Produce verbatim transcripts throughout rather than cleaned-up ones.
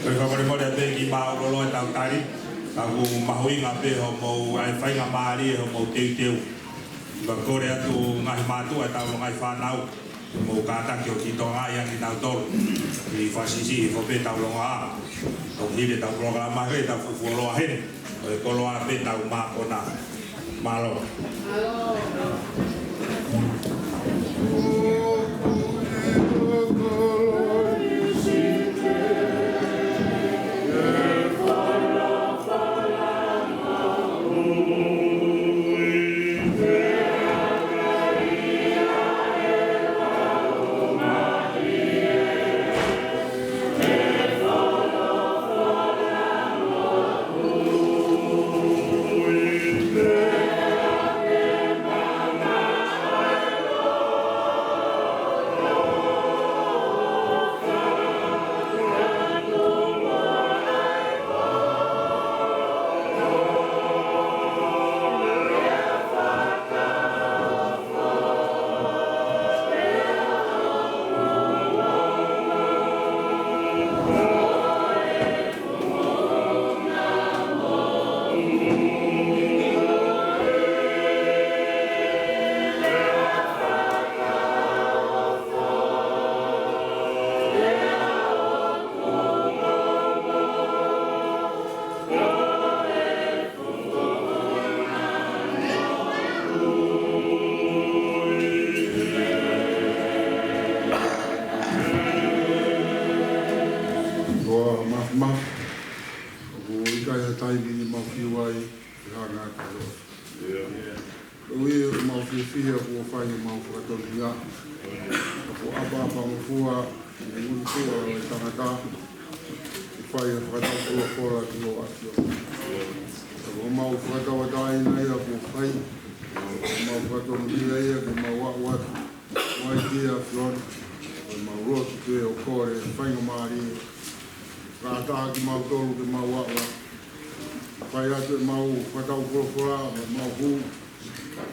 Ko e fakamolemole pē ki māʻolunga ʻetau tali, ka ʻoku mahuʻinga pē hoʻomou ʻai faingamālie hoʻomou teuteu. Ka kole atu ngaahi mātuʻa ʻetau longaʻi fānau, mou kātaki ʻo kiʻi tokangaʻi ange kinautolu, ʻi he fakasiʻisiʻi hifo pē ʻetau longoaʻa. Tau hili ʻetau polokalama he ʻetau fufuoloa heni, ʻo e koloa pē ʻetau mākona. Mālō. Ko e mafimafi, ʻoku ʻikai ha taimi ʻe mau fiu ai ke hanga ʻo ʻosi. Koeʻuhi ʻoku mau fiefia kuo fai ʻemau fakatonuhia. Kuo ʻapaʻapangofua ʻi he ngaahi fua ʻo e tangata ke fai e fakatau folofola ki hoʻo ʻAfio. Ka ko ʻemau fakatauʻatāina ia kuo fai, ʻemau fakatonuhia ia ke mau aʻu atu mai ki he ʻAfiona, ʻo mau lotu pē ʻo kole faingamālie, kātaki kimautolu ke mau aʻu atu. Fai atu ʻemau fakatau folofola, ʻemau hū,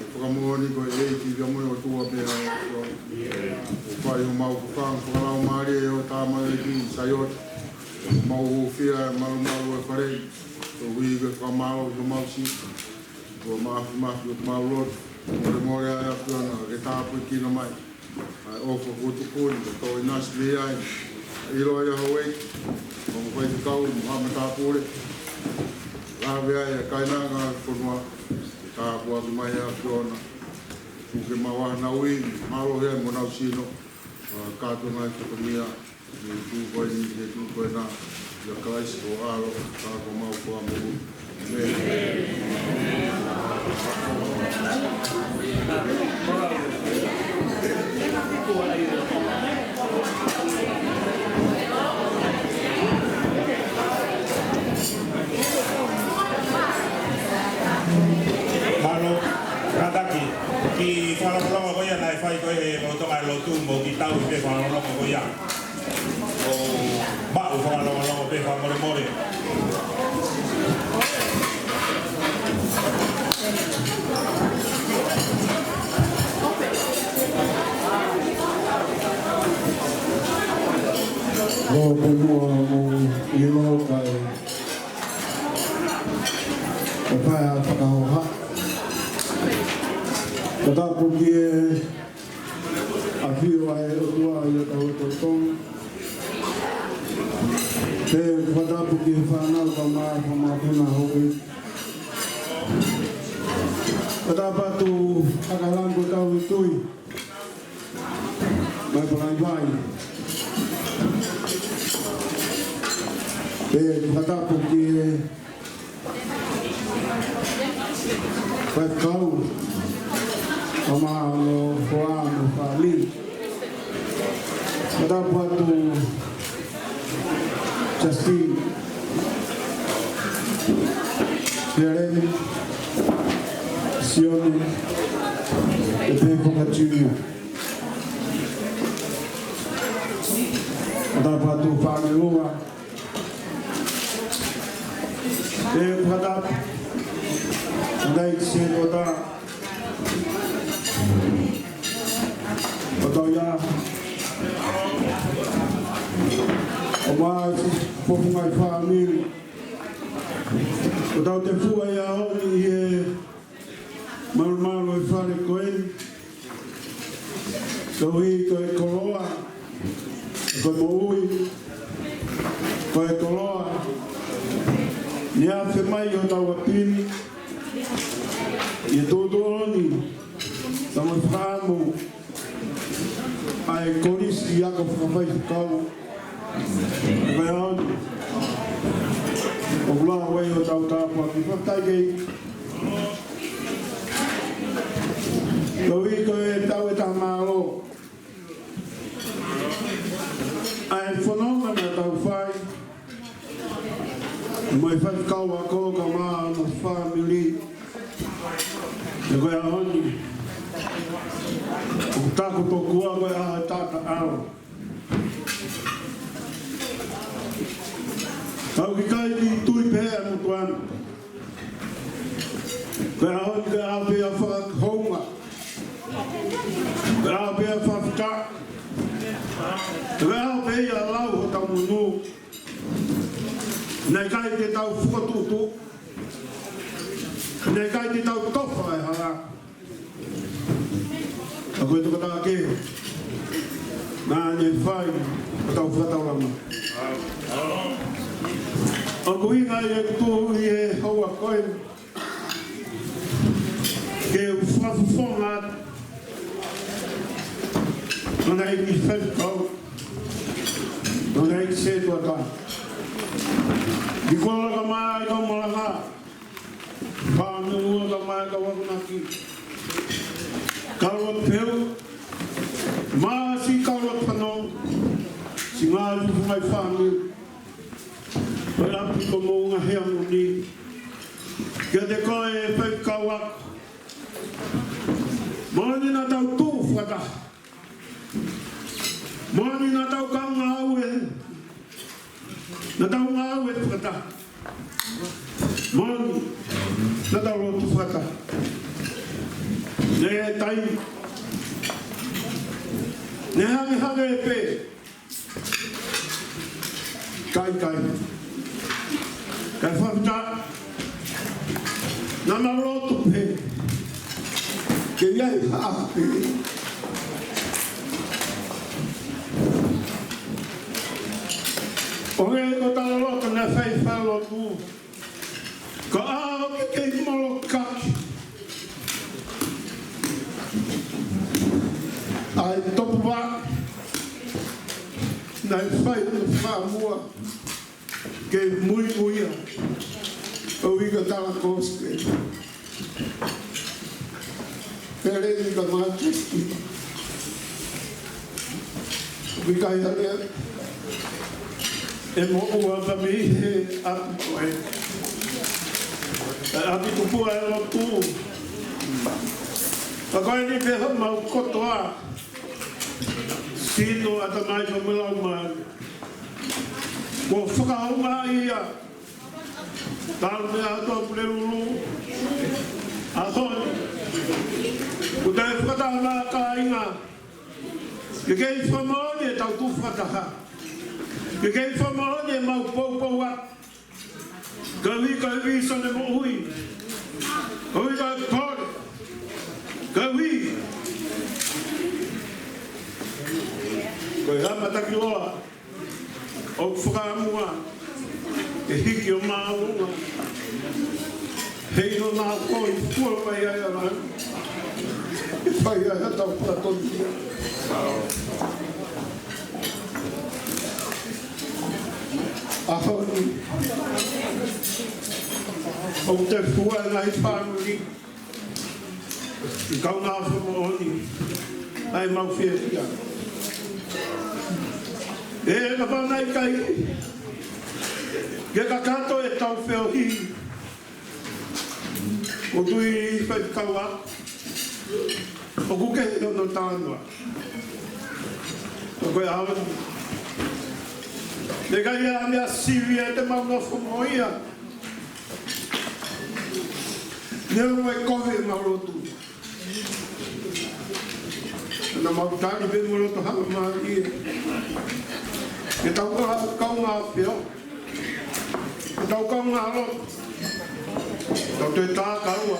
ʻo fakamoʻoni ko e ʻEiki ia mo e ʻOtua pē ʻa e ʻAfiona. ʻO fai homau fakaanga fakalaumālie ʻi hoʻo tamaioʻeiki ʻi Saione. Mau hūfia ʻi he malumalu ʻo e fale ni, koeʻuhi ko e fakamālō ki homau siʻi. Ko e mafimafi ʻoku mau lotu, molemole ʻa e ʻAfiona ke tāpuekina mai ʻa e ʻofa kuo tuku ni, ko e tō ʻinasi mei ai ʻa e ʻilo ʻa e houʻeiki, mo e faifekau, mo haʻa matāpule, lave ai ʻa e kainanga ʻo e fonua, ke tāpuaki mai ʻa e ʻAfiona. Tuku ke maʻu ʻa honau ivi, mālohi ai mo honau sino, ʻa e kātoanga ʻo e fatongia, ʻi he tuʻu ko eni, ʻi he tuʻu ko ena, ʻia Kalaisi ko ho ʻAlo, ka ko homau Fakamoʻui. ʻĒmeni. Mālō, kātaki, kiʻi fakalongolongo ko ia naʻe fai ko ē ʻe he lolotonga ʻo e lotu, mou kiʻi tauhi pē fakalongolongo ko ia. ʻO maʻu fakalongolongo pē fakamolemole. Ko e fonua mo e ʻilo kae ʻo fai ʻa e fakahoha. Fakatapu ki he ʻafio ʻa e ʻOtua ʻi hotau lotolotonga. Pea fakatapu ki he fānau kae ʻumaʻā e fanga mokopuna houʻeiki. Fakatapu atu ʻa e kau lango tau tui mai Palaivai. Pea fakatapu ki he faifekau, ʻa e ongo hoa mo e fāmili. Fakatapu atu Justin, Jeremy, Sione, ʻe pehē foki Junior. Fakatapu atu Fāngelua, ʻe fakatapu. Andai se kota. Kota ia. Mā si Fofonga ʻi Fāmili. ʻOku tau tefua ʻi he ʻaho ni ʻi he malumalu ʻi he fale ko eni. Koeʻuhi ko e koloa, ko e moʻui, ko e koloa. Naʻe afe mai ʻo tau apini. ʻI he tuʻutuʻuni, tau fakaʻamu ʻa e Kolisi Ako Fakafaifekau. Ko e ʻaho ni, ʻoku lava ai ʻo tau tāpuaki. Fakafetaʻi. Koeʻuhi ko e tau e taha mālō ʻa e fononga naʻa tau fai mo e faifekau ako kae ʻumaʻā hono fāmili. He ko e ʻaho ni, ʻoku taku tokua ko e ʻaho taʻataʻalo. Ka ʻoku ʻikai ke tui pehē ʻa e motuʻa ni. Ko e ʻaho ni ko e ʻaho pē ia ʻo e fakahounga. Ko e ʻaho pē ia ʻo e fakafetaʻi. Ko e ʻaho pē ia ʻo lau hotau monū. Naʻe ʻikai te tau fokotuʻutuʻu. Naʻe ʻikai te tau tofa e hala. Ka ko e tokotaha kehe naʻa ne fai ʻo tau fakataulama. ʻOku ʻuhinga ia ʻeku tuʻu ʻi he houa ko eni ke u fakafofonga atu ʻa e ngaahi faifekau, ʻa e ngaahi sētuata. Ki he koloa kae ʻumaʻā e kau malanga, fānau kae ʻumaʻā e kau akonaki. Kau ʻa peu, mā si kau ʻa pano, si ngā tupu mai fānau. Ko e ʻapi ko Moʻunga Heamoni. Kiate koe faifekau ako. Moʻoni naʻa tau tuʻu fakataha. Moʻoni naʻa tau kau ngāue. Naʻa tau ngāue fakataha. Moʻoni naʻa tau lotu fakataha. Naʻe taimi. Naʻe hangehangē pē. Kai, kai. Kai fakafetaʻi. Naʻa mau lotu pē. Ke ʻi ai ha ʻaho pē. ʻO hangē ko e talaloto naʻe fai he falelotu. Ko e ʻaho ke kei molokaki ʻa e topuvaʻe naʻe fai hono fakamuʻa ke muimuia ʻo ika tala kosi. Pele ni ka mātuʻaki. ʻOku ʻikai hangē ʻe moʻua ka mei he ʻapi ko ē. ʻE ʻapi tupu ʻa e lotu. Ka ko eni pē homau kotoa. Sino, ʻatamai, ka mo e laumālie. Kuo fakahoungaʻia. Tau meʻa atu ʻa Pulelulu. ʻAho ni. Kuo tau fakataha kāinga. Ke kei fakamoʻoni ʻetau tuʻu fakataha. Ke kei fakamoʻoni ʻemau poupou atu. Koeʻuhi ko e vīsone moʻui. Koeʻuhi ko e pole. Koeʻuhi ko e hā matakiloa ʻoku fakamuʻa ke hiki ʻo māʻolunga. Heiʻilo naʻa ko e kua mai ai ala. ʻE fai ai ʻetau fakatonu. ʻAho ni, ʻoku tefua e ngaahi fāmili, ʻi he kaungā fakamoʻoni, ʻa ʻemau fiefia. ʻE, kapau naʻe ʻikai ke kakato ʻetau feohi, ʻoku ou tui faifekau ako, ʻoku kehe hono talanoa. Ko e ʻaho ni, ʻe ʻikai ha meʻa sivi ia te mau nofo mo ia. Neongo e kovi ʻemau lotu, naʻa mau tali pē mo loto hanga mālie. Ke tau kaungā, kaungā pio. Ke tau kaungā lotu. Tau toe tā kaua.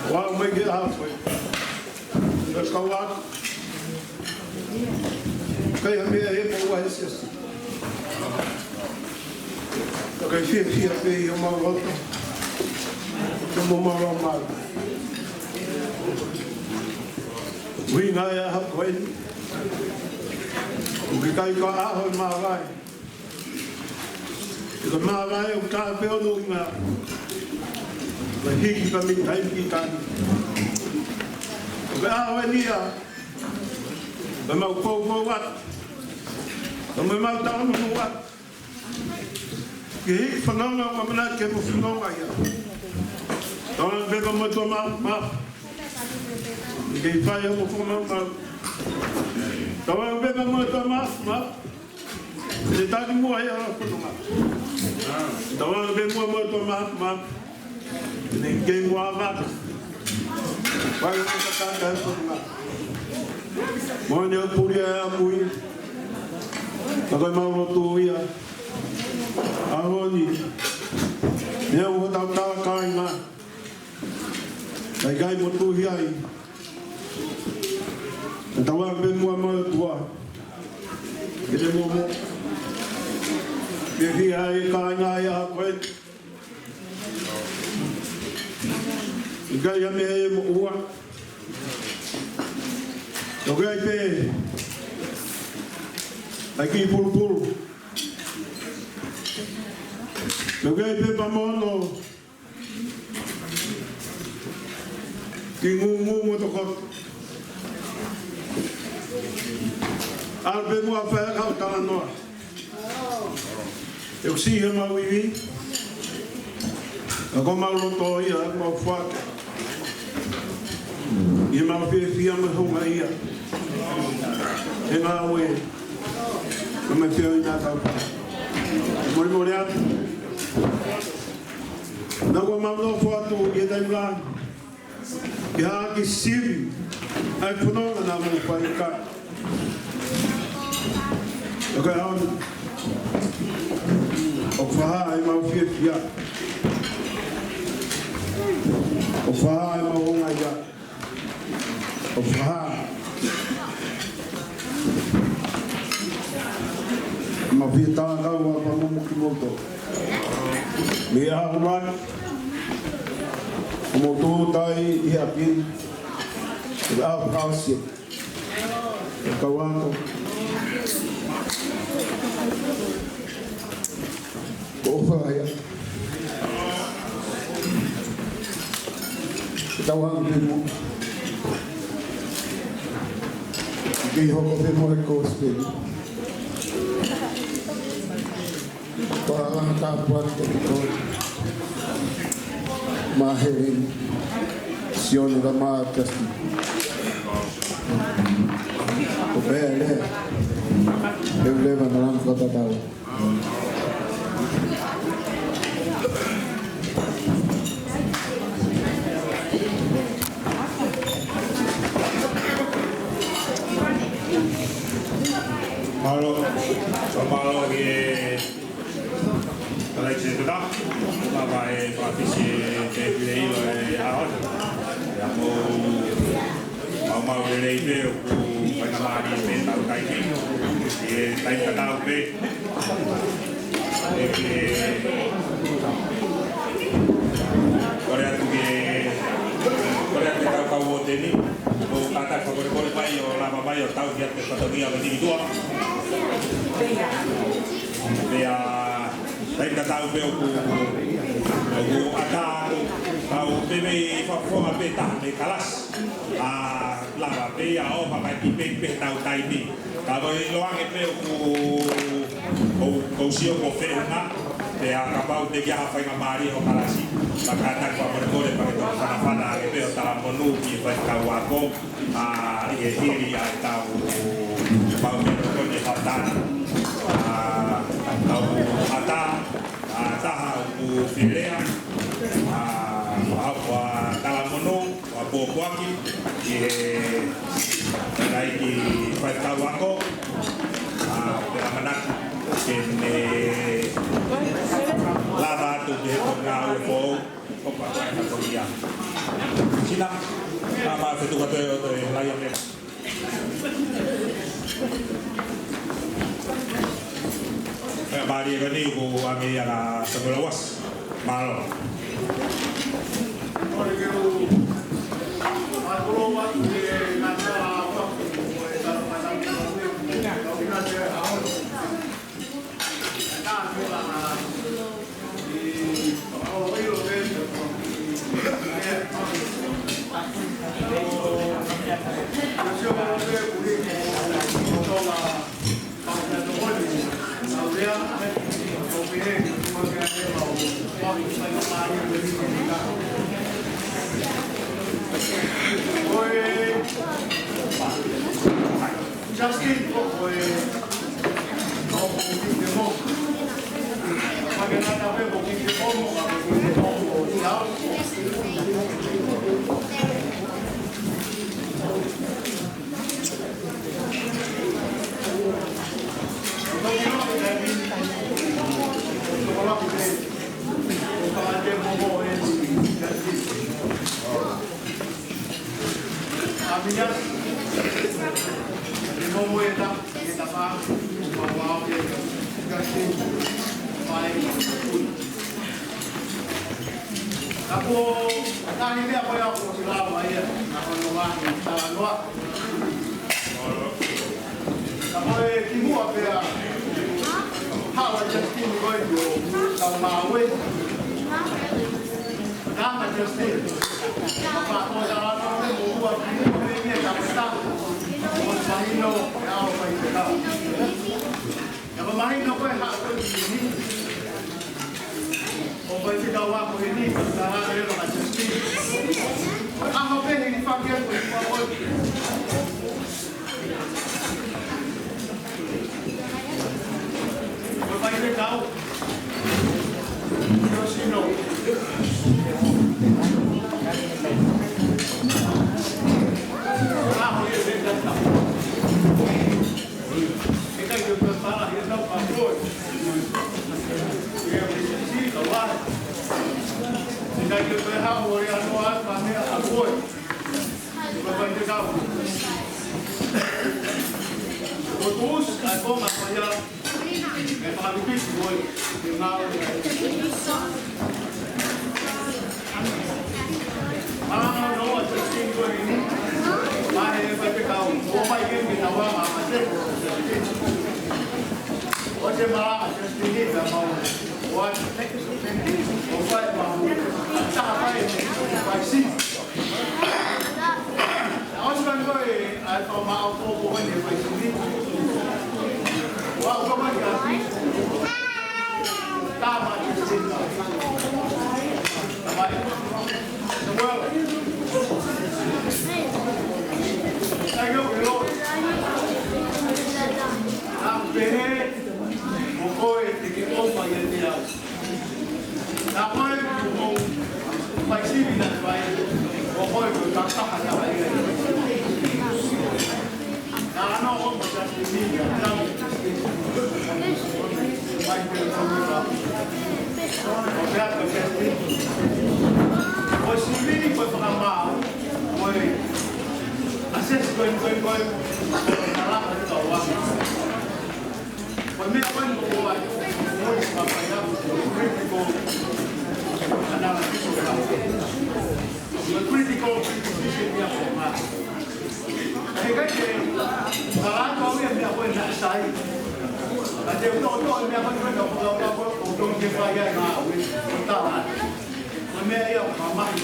Ua mai ke a koe. Tau kaua. Kai ha meʻa he moʻua he siasi. Ka kai fiefia pē ʻi homau loto. Ke mo mau lau mau. ʻUhinga ia ha ko eni. ʻOku ʻikai ko ha ʻaho ʻe māvae. Ka māvae ʻoku tā pē hono ʻuhinga. Ka hiki ka mei taimi ki taimi. Ko e ʻaho eni ia. Ka mau poupou atu. Ka mau taʻomuʻa atu. Ke hiki fanongo, ʻamanaki ke mo fanongo ia. Tau anga pē ka mo tō ma, ma. Ke fai mo fanongo ma. Tau anga pē ka mo tō ma, ma. Te taki mua ia fanongo ma. Tau anga pē mua mo tō ma, ma. Ke ke mua ma. Fai mo tō ma. Mo ne puri a mui. Ka ko e mau lotu ia. ʻAho ni, meʻa ʻoku tau tā kāinga. Kai kai mo tuhi ai. Ka tau anga pē mua mo e ʻOtua. Ke te mo mo. Ke ki ai kāinga ia ko e. ʻIkai ha meʻa ʻe moʻua. ʻOku ʻi ai pē. ʻAi ki pulupulu. ʻOku ʻi ai pē pa mono. Ki ngūngū mo toko. ʻAlu pē mua fai kau talanoa. ʻOku siʻi he mau ivi. Ka ko mau loto ia, mau faka. ʻI mau fiefia mo e hunga ia. He ngāue. Ka mai fia ina tau. Mori mori atu. Na ko mau nofo atu ʻi he taimi lahi. Ke hā ki sivi, ʻa e fononga naʻa mou fai ka. ʻOku ʻi ai ʻa e ʻoku fakahā ʻemau fiefia. ʻOku fakahā ʻemau hunga ia. ʻOku fakahā. Mau fie tā kaua pa mo mo ki moto. Mei ʻaho mai. Mo tō tai ʻi ʻapi. ʻAho kasi. Kau ako. Ko fa ia. Tau anga pē mo. Kei hoko pē mo e gospel. Pea langa tāpuaki ki he ʻOtua. Mā Helen, Sione ka mā Justin. Ko pea lea. He leva na langa ka tatau. Mālō, mālō ki he Kalai Sētuna, mama e Pātisi e te pile ilo e aon. Ia mo mau mau lelei pē ʻoku faingamālie pē tau taimi. E taimi tatau pē. E ke kole atu ke, kole atu ke tau kau o teni. Mo kātaki fakakolekole mai ʻo lava mai ʻo tau ki atu e fatongia ʻo e tiki tua. Pea Taimi tatau pē ʻoku, ʻoku ʻatā atu, kau pē mei fakafofonga pē taha mei kalasi. ʻA lava pē ia ʻo fakaʻekipeiki pē tau taimi. Ka ko e ʻiloange pē ʻoku, ʻoku, ʻoku sio ko feʻunga, pea kapau te ke ʻi ai ha faingamālie ʻo kalasi. Ka kātaki fakakolekole pea ke toki fanafana ake pē ʻo talamonū ki he faifekau ako. ʻA, ʻi he hili ʻa e tau mau mea ko eni fakatātā. ʻA, tau ʻatā, ʻa, taha ʻoku filea, ʻa, ʻa, ʻa talamonū, ʻa pōpoaki, ʻi he, ʻa e kiʻi faifekau ako, ʻa, pea mana Ke ne lava atu ki he ngāue foʻou, ʻo pātai atu ia. Sina, ʻa ma fetuka toe ʻo toe lai ʻa mea. Pea mālie ka ni ko ame ia ka Samuela Uasi. Mālō. Justin, ko e, ko e, ko e, ko e, Ka ko e taha e meʻa ko ia ʻoku ou lava ia, ʻa hono ngaahi talanoa. Ka ko e kimuʻa pea haʻu ʻa Justin ko ē ʻo tau ngāue. Ka ko Justin, ka ko e talanoa mo ua kimuʻa pē ia ka ko e taha. ʻO mahino, ʻe ʻalu ʻo fai pē kau. Ka mahino ko e haʻu ko eni. ʻO fai pē kau ako eni, ka lava ʻo ʻalu ʻa Justin. ʻAho pē he ni fake ko e kua ko ē. ʻO fai pē kau. Sino, sino. ʻAho ia pē ka tau. Critical criticism ia ko ē. He ʻikai ke, ka la ko ia meʻa ko ē naʻe sai. Ka te u toʻo, toʻo meʻa ko ē, ko e, ko e, ko e, ko e, ko e, ko e, ko e, ko e, ko e, ko e meʻa ia ʻoku mamahi.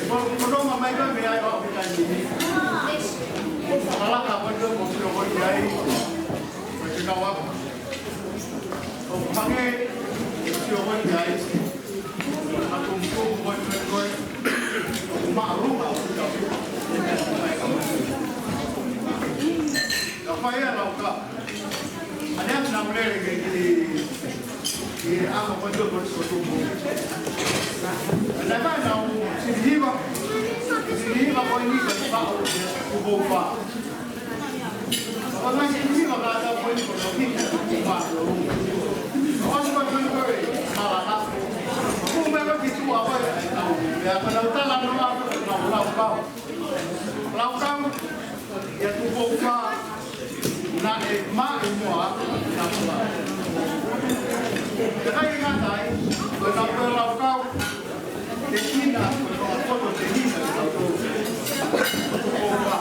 Ko, ko e nonga mai ko e meʻa ia ʻoku ʻikai ke ni. Ko e kalaka ko e, ko e, ko e, ko e, ko e, ko e, ko e, ko e, ko e, ko e, ko e, ʻIa, ko ʻenau talanoa, ko ʻenau laukau. Laukau, ʻia Tupou Fā, naʻe maʻimoa, naʻe maʻimoa. Pea ʻikai ngata ai, ko ʻenau laukau, tehina, ko ʻenau poto tehina, ko Tupou Fā.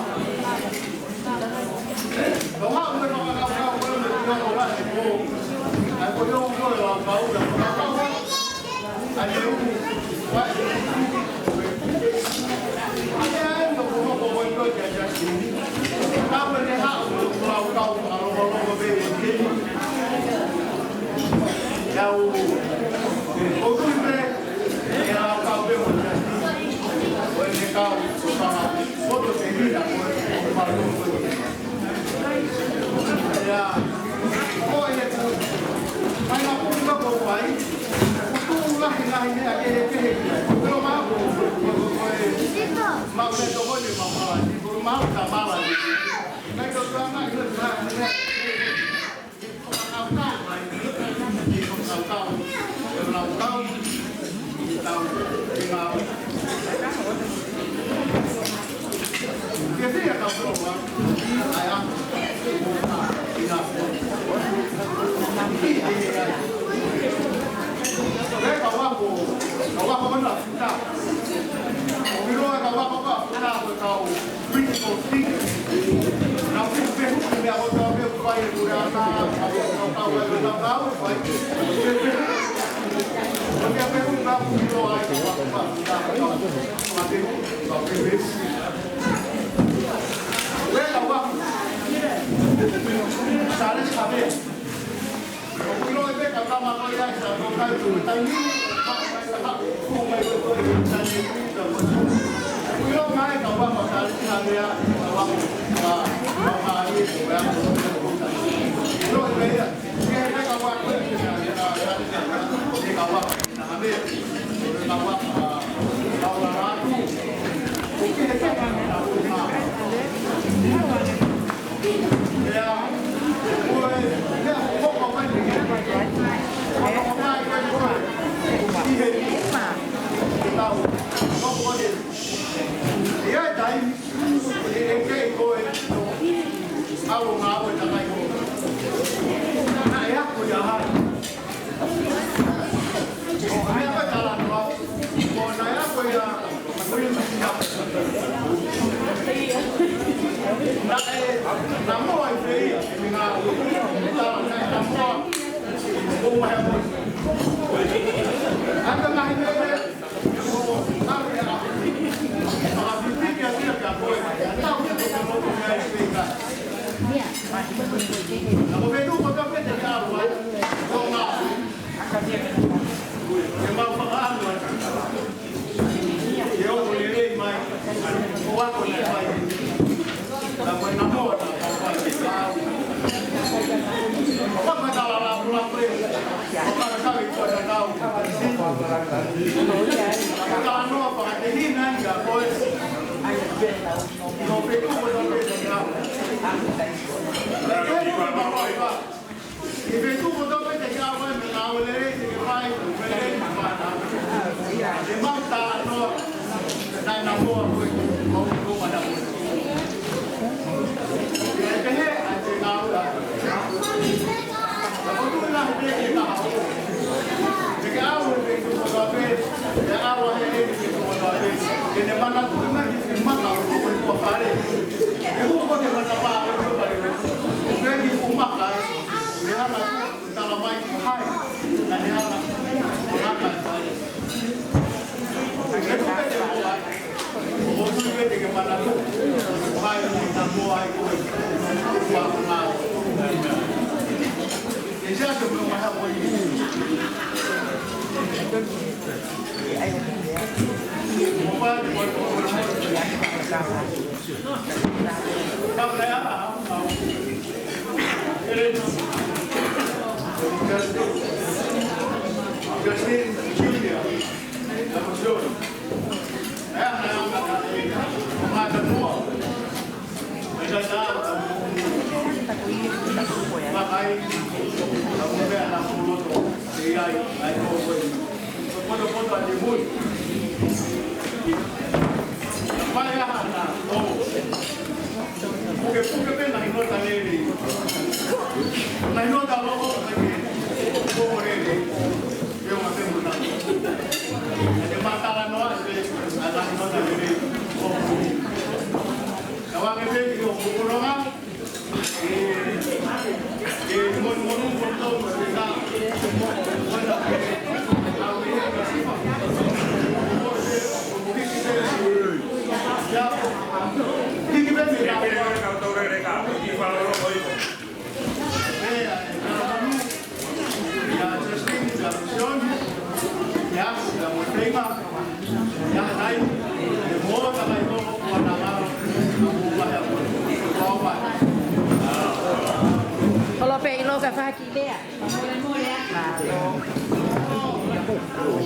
Kolope ʻilo ka faki lea.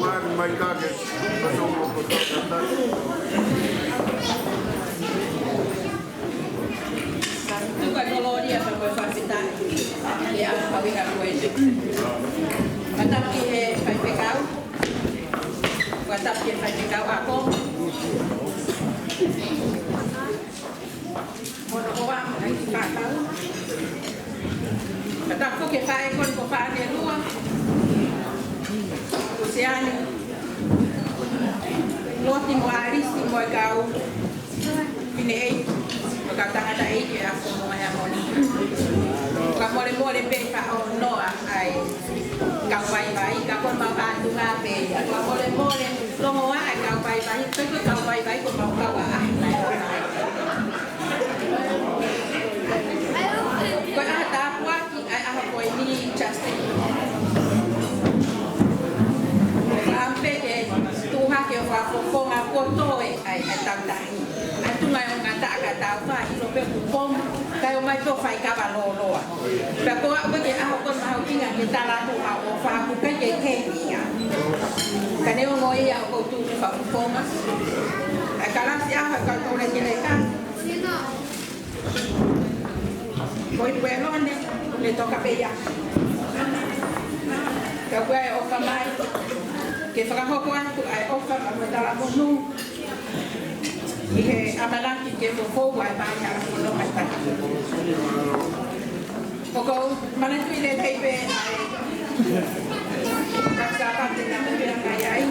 Mai, mai kake. Tuku e kolōlia pea mo e fakafetaʻi ʻi he ʻaho mahuʻinga ko eni. Fakatapu ki he faifekau. Fakatapu ki he faifekau ako. Mo hono hoa mo e kiʻi fānau. Fakatapu ki he faʻē ko eni ko Fānelua. Kusiani. Loti mo ʻAlisi mo e kau fineʻeiki, mo e kau tangataʻeiki ʻo e ʻAfo Moʻunga Heamoni. Fakamolemole pē faʻa ʻonoa ʻa e kau vaivai, ka ko e mau ʻātunga pē. Fakamolemole longoaʻa e kau vaivai, ko e kau vaivai ko e mau kau ʻaʻahi. Ko e ʻaho tāpuaki ʻa e ʻaho ko eni, Justin. Ka ʻamu pē ke tuʻu hake ʻo fakafofonga kotoa ʻa e, ʻa e tangataʻi. ʻA e tuʻunga ʻo e ngataʻa ka tau fai, ʻilo pē kuo pongi, kae ʻomai pē ʻo faikava lōloa. Pea ko au pē ke ʻaho ko e mahuʻinga ke tala atu ʻa e ʻofa ʻoku ʻikai ke ke ia. Ka neongo ia ʻoku ou tuʻu ke fakafofonga. ʻA e kalasi ʻaho ʻa e kau toulekeleka. Ko e puelone, ne toka pē ia. Ka ko e ʻofa mai, ke fakahoko atu ʻa e ʻofa mo e talamonū. ʻI he ʻamanaki ke fofou ʻa e maʻi hala fononga taki. ʻOku ou manatuʻi lelei pē ʻa e taʻu Sāpate naʻa mou meʻa mai ai.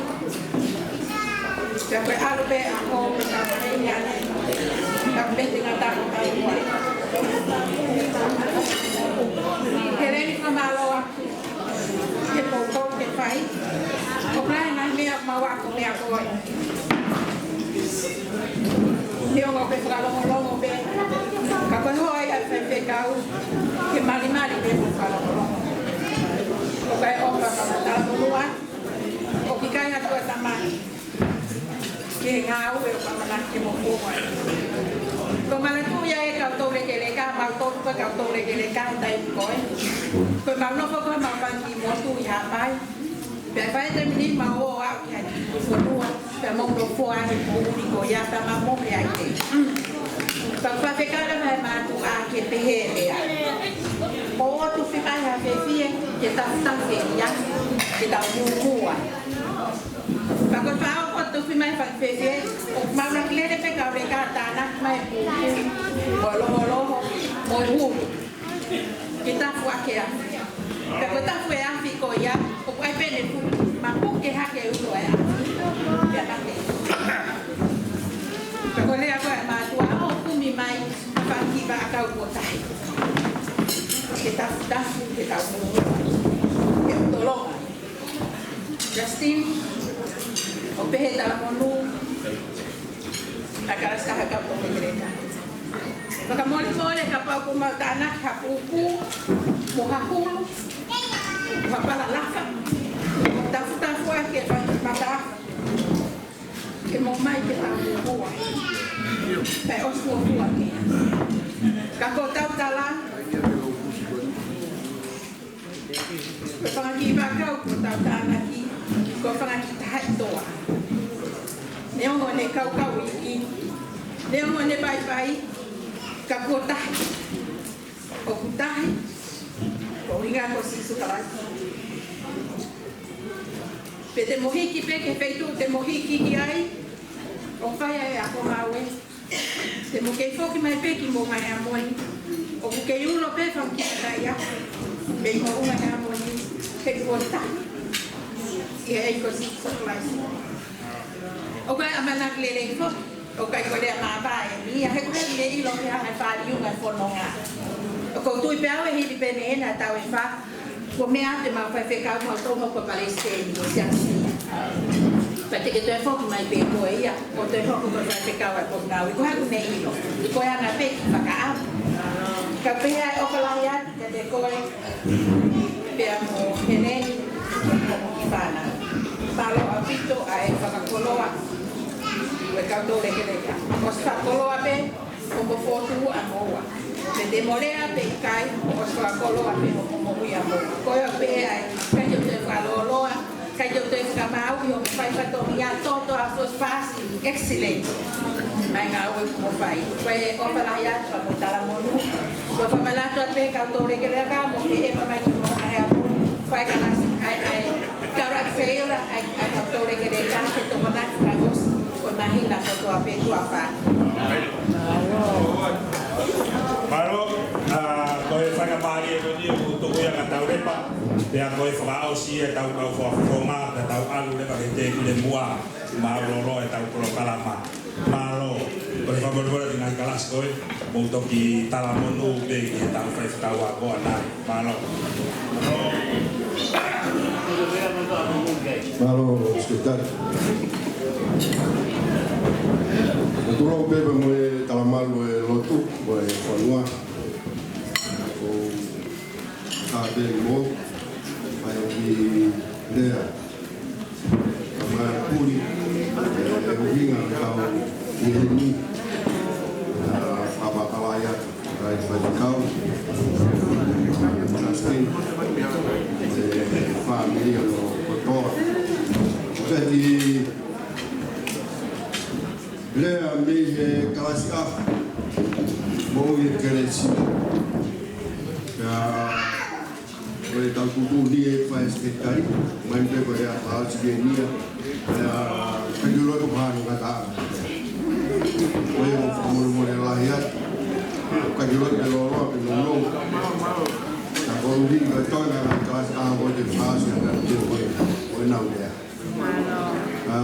Pea ko e ʻalu pē ʻa e hou pē ka mei ane. Ka mei te ngata ko ka ua. He leni fakamālō atu. He poupou ke fai. ʻOku lahi e ngaahi meʻa mau ako meʻa ko ē. Neongo ʻoku ke fakalongolongo pē. Ka ko e hoa ia ʻa e faifekau. Ke malimali pē mo fakalongolongo. ʻOku ʻi ai e ʻofa mo e talamonū. ʻOku ʻikai ha tuʻutāmaki ki he ngāue ʻoku ʻamanaki ke mou fou ai. Ko e manatuʻi ia ʻa e kau toulekeleka, mau tolu ko e kau toulekeleka he taimi ko ē. Ko e mau nofo ko ē mau fanga kiʻi motu ʻi Haʻapai. Pea fai e taimi ni mau ō ʻo aʻu ki ha kiʻi fonua, pea mau nofo ai he poʻuli ko ia pea mau mohe ai pē. Pea fakafekau leva ʻe he mātuʻa ke pehē leva. ʻOku tufi mai ha fefie, ke tafutafu ia, ke tau muimui ai. Pea ko e faʻa ʻoku tufi mai e faʻē fefie, ʻoku mau ʻuluaki lele pē kau leka ʻo tānaki mai e pupu, mo e lohololo, mo e hulu. Ke tafu ʻaki e afi. Pea ko e tafu e afi ko ia, ʻoku ʻi ai pē ʻene puke, mapuke hake e ulo e afi. Pea mate. Pea ko e lea ko ē ʻa e mātuʻa, ʻo kumi mai, ha fanga kiʻi vaʻakau kuo tahi. Ke tafutafu, ke tau muimui. Ke tolonga. Justin, ʻoku pehē talamonū, ʻa e kalasi ʻa e kau toulekeleka. Fakamolemole kapau ʻoku mau tānaki ha pupu, mo ha hulu, mo ha pala lafa, mo tafutafu ʻaki e fanga kiʻi mata afi. Ke mou mai ke tau muimui ai. Pea ʻosi fuofua ke. Ka ko ʻetau tala, ko e fanga kiʻi vaʻakau kuo tau tānaki, ko e fanga kiʻi tahaʻi toa. Neongo ʻene kaukau iiki, neongo ʻene vaivai, ka kuo tahi. ʻOku tahi, ko e ʻuhinga ko Sīsū Kalaisi. Pe te mo hiki pē ki he feituʻu te mo hiki ki ai, ʻo fai ai e ako ngāue. Te mo kei foki mai pē ki Moʻunga Heamoni, ʻo ʻOku kei ulo pē fanga kiʻi taʻu ia. Mei hoʻo ʻunga he ʻaho ni, he kuo tā. ʻIa ʻEiki ko Sīsū Kalaisi. ʻOku ʻi ai e ʻamanaki lelei foki. ʻOku ʻikai ko e lea māvae eni ia, he ʻoku ʻikai ke ʻilo ki ha ngaahi fāliunga e fononga. ʻOku ou tui pē au ʻe hili pē ʻeni ʻa e taʻu ʻe fā, kuo meʻa atu ʻemau faifekau, mau tō mo ko e palesiteni ʻo e siasi. Pea te ke toe foki mai pē koe ia, ʻo toe hoko ko e faifekau ʻa e potungāue, ko e hā ʻoku ne ʻilo. Ko e anga pē ki he fakaʻamu. Ka pehē ʻa e ʻofa lahi atu kiate koe, pea mo Heleni, mo e kiʻi fānau. Mālō ʻaupito ʻa e fakakoloa ʻo e kau toulekeleka. ʻOsi fakakoloa pē hoʻomo fokotuʻu ʻamoua. Pe te mo lea pe ʻikai, ʻosi fakakoloa pē hoʻomo moʻui ʻamoua. Ko ia pē ʻa e, ʻikai ke u toe fakalōloa, ʻikai ke u toe fakamāuʻi hoʻomo fai fatongia, toto a first pass, excellent. Mai ngāue kuo mo fai. Ko e ʻofa lahi atu pea mo e talamonū. Ko e fakamanatu atu pē kau toulekeleka mo ke ʻeva mai ki mo ʻae ʻapo. Fai kalasi ʻae ʻae. Kau rak feila ʻae ʻae kau toulekeleka ke tokonaki ka ʻosi. Ko e māhina kotoa pē tuʻa fā. Mālō, ʻa, ko e faingamālie ko eni ʻoku tuku ia ka tau lepa. Pea ko e fakaʻosi ʻetau kau fakafofonga, pea tau ʻalu lepa ki he tēpile muʻa, mālōlō ʻetau polokalama. Mālō, ko e fakamolemole ki he ngaahi kalasi ko ē, mou toki talamonū pē ki heʻetau faifekau ako ʻanai. Mālō. Mālō, Sekelitali. Ko e tulou pē pea mo e talamalu e lotu, mo e fonua. Ko e ka pē mo, mai ki lea. Ka mai puli, e, e ʻuhinga kau ʻi heni, ʻa, papa kalaia, kai faifekau, Justin, e, fāmili ʻo kotoa. Peti, lea mei he kalasi ʻaho, moʻui he kelesi. Ka, ko e tau tuʻutuʻuni e fai sekelitali, mai pē ko e ʻa fai sivenia, ʻa, ʻikai ke u ʻilo ko e hā hono ngataʻanga. Ko ia ʻoku ou fakamolemole lahi atu, ʻikai ke u ʻilo pe lōloa pe nounou. Ka ko e ʻuhinga ko e toenga ngaahi kalasi ʻaho ko e te fasi ʻa e te ko e, ko e nau lea. ʻA,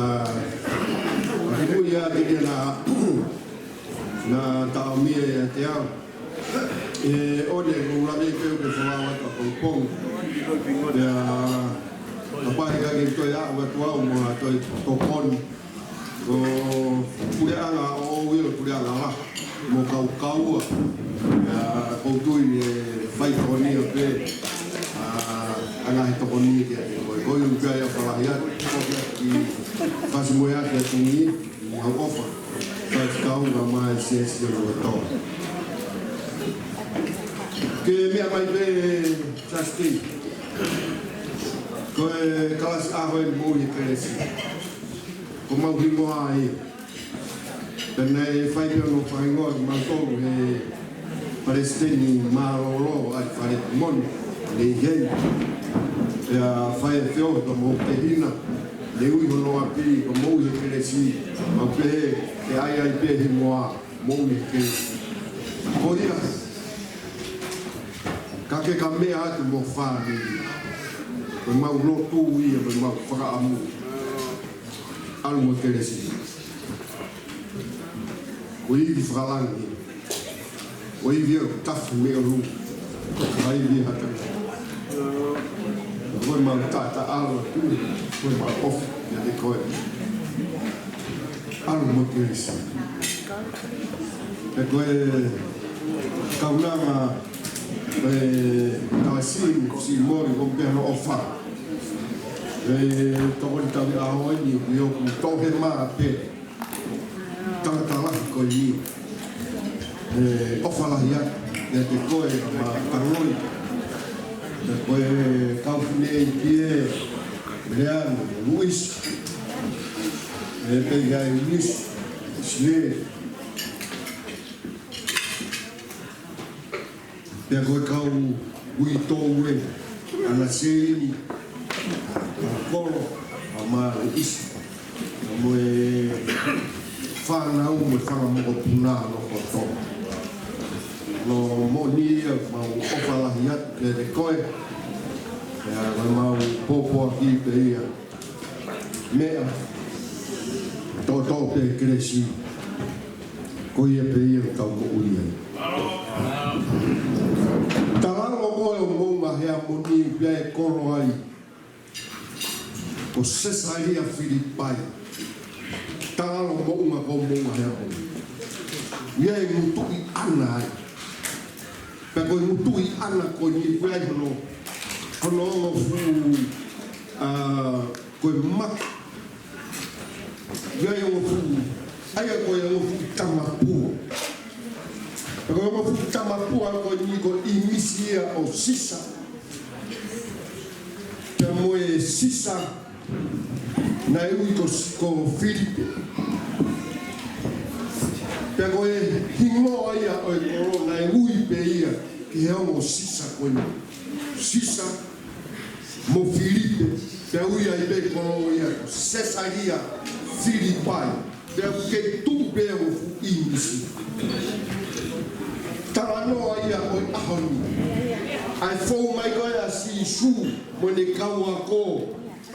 ʻa ke mui ʻa te ke na, na taʻomia ʻiate au. ʻE, ʻo ne, ko e ʻuluaki pē ʻoku ke folau atu ʻapongipongi. Pea, kapau ʻe ʻikai ke toe aʻu atu au mo ha toe tokoni. Ko e puleʻanga ʻoʻou ia, puleʻanga lahi. Mo kaukaua. Pea, ʻoku ou tui ʻe fai tokoni pē. ʻA, ʻa e ngaahi tokoni kiate koe. Ko ia ʻoku ou ʻofa lahi atu, ko ia ki fasi mo ia ki a tumi. Mau ʻofa. Faifekau ʻa mai siasi ʻo loto. Ke meʻa mai pē Justin. Ko e kalasi ʻaho eni moʻui he kelesi. Ko mau hingoa ia. Pea naʻe fai pē hono fakahingoa kimautolu he palesiteni mālōlō ʻa e fale moni, nei heni. Pea fai e feohi pea mo e tehina, ne ui hono ʻapi ko Moʻui he Kelesi, mau pehē, ʻe ʻai ai pē hingoa, Moʻui he Kelesi. Ko ia, ka ke ka meʻa atu mo fāmili, ko e mau lotu ia, ko e mau fakaʻamu. ʻAlu mo e kelesi. Ko e ivi fakalangi. Ko e ivi ʻoku tafu mei ʻolunga. Ko e ivi hata. Ko e mau tata ʻalu atu. Ko e mau ʻofa. ʻIate koe. ʻAlu mo e kelesi. Pea ko e kaunanga, e, kalasi, si mori, ko pea no ʻofa. E, tokoni tau ʻi ʻaho eni, ʻi ʻoku tohe mā pē. Talatala ko eni. E, ʻofa lahi atu, ʻiate koe, ʻa ma kaloi. Pea ko e kau fine ʻi pie, Leano, Luis. E, pea ʻi ai Luis, Sile. Pea ko e kau uitou ē, ʻAna Seini, ʻa Kolo, ʻa Male ʻIsi, ʻa mo e fānau mo e fanga mokopuna ʻo kotoa. Ko e moʻoni ia, mau ʻofa lahi atu kiate koe. Pea ko ʻemau pōpoaki pē ia. Meʻa toʻotoʻo pē kelesi. Ko ia pē ia ʻoku tau moʻui ai. Talalo ko ē ʻo Moʻunga Heamoni pea ʻe kolo ai ko Sesalia Filipai. Talalo moʻunga ko Moʻunga Heamoni. ʻA ia ʻe ngutuʻi ʻana ai. Pea ko e ngutuʻi ʻana ko eni ʻoku ʻi ai hono, hono ongo fuʻu, ā, ko e maka. ʻA ia ʻe ongo fuʻu, ʻa ia ko e ongo fuʻu tamapua. Pea ko e ongo fuʻu tamapua ko eni ko e ʻīmisi ia ʻo Sisa. Pea mo e Sisa naʻe ui ko, ko Filipe. Pea ko e hingoa ia ʻo e kolo naʻe ui pē ia ki he ongo Sisa ko eni. Sisa mo Filipe, pea ui ai pē kolo ia ko Sesalia Filipai. Pea ʻoku kei tuʻu pē ʻa e fuʻu ʻīmisi. Talanoa ia ʻo e ʻaho ni. ʻA e fou mai ko ē ʻa Sīsū mo ʻene kau ako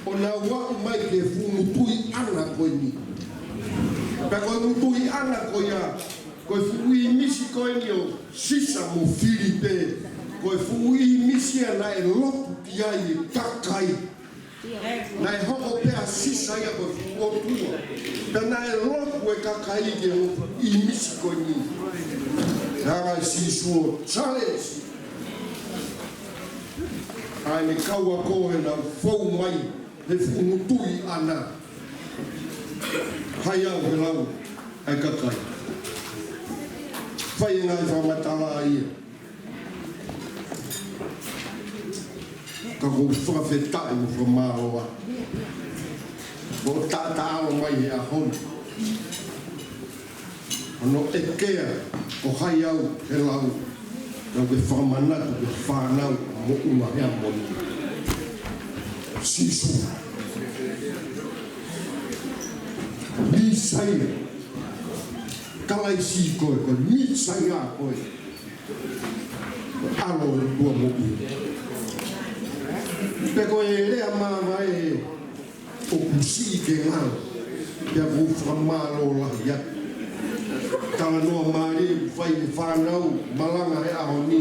ʻo nau aʻu mai ki he fuʻu ngutuʻi ʻana ko eni. Pea ko e ngutuʻi ʻana ko ia, ko e fuʻu ʻīmisi ko eni ʻo Sisa mo Filipe, ko e fuʻu ʻīmisi ia naʻe lotu ki ai e kakai. Naʻe hoko pē ʻa Sisa ia ko e fuʻu ʻotua. Pea naʻe lotu e kakai ki he ʻīmisi ko eni. Pea hanga ʻe Sīsū ʻo challenge ʻa ʻene kau ako ʻo nau fou mai he fuʻu ngutuʻi ʻana. Hai au he lau ʻa e kakai. Fai e ngaahi fakamatala ia. Ka ʻoku ou fakafetaʻi mo fakamālō atu. Ko e taʻataʻalo mai he ʻaho ni. Hono ʻeke ia, ko hai au he lau, naʻa ke fakamanatu ki he fānau ʻa Moʻunga Heamoni. Sīsū. Mīsaia. Kalaisi koe, ko e Mīsaia koe. ʻAlo ʻo e ʻOtua moʻui. Pea ko e lea māvae ʻoku siʻi ke ngalo. Pea ʻoku ou fakamālō lahi atu. Talanoa mālie ʻoku fai ʻe he fānau malanga he ʻaho ni.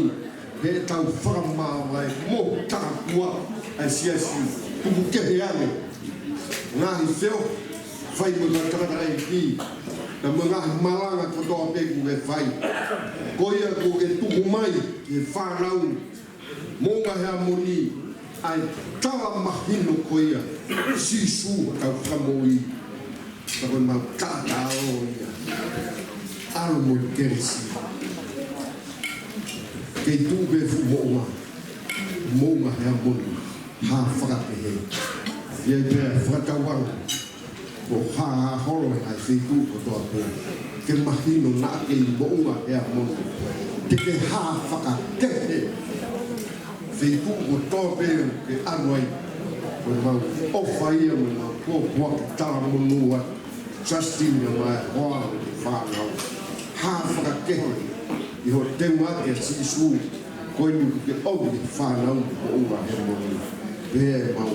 Heʻetau fakamāvae mo tāpua ʻa e siasi tuku kehe ange. Ngaahi feohi fai mo e tangataʻeiki. Pea mo e ngaahi malanga kotoa pē ʻoku ke fai. Ko ia ʻoku ke tuku mai ki he fānau Moʻunga Heamoni, ʻa e tala mahino ko ia, Sīsū hotau Fakamoʻui. Ka ko ʻemau taʻataʻalo ia. ʻAlu mo e kelesi. Kei tuʻu pē fuʻu moʻunga. Moʻunga Heamoni. Hā fakakehe. ʻI ai pē ʻa e fakatauanga. ʻO hāholo he ngaahi feituʻu kotoa pē. Ke mahino naʻa ke ʻi Moʻunga Heamoni. Te ke hā fakakehe. Feituʻu kotoa pē ke ʻalu ai. Ko ʻemau ʻofa ia, mo ʻemau pōpoaki talamonū atu. Justin ia mo e hoa ʻo e fānau. Hā fakakehe. ʻI hoʻo teunga ʻa Sīsū. Ko eni ʻoku ke ʻomi e fānau Moʻunga Heamoni. Pea mau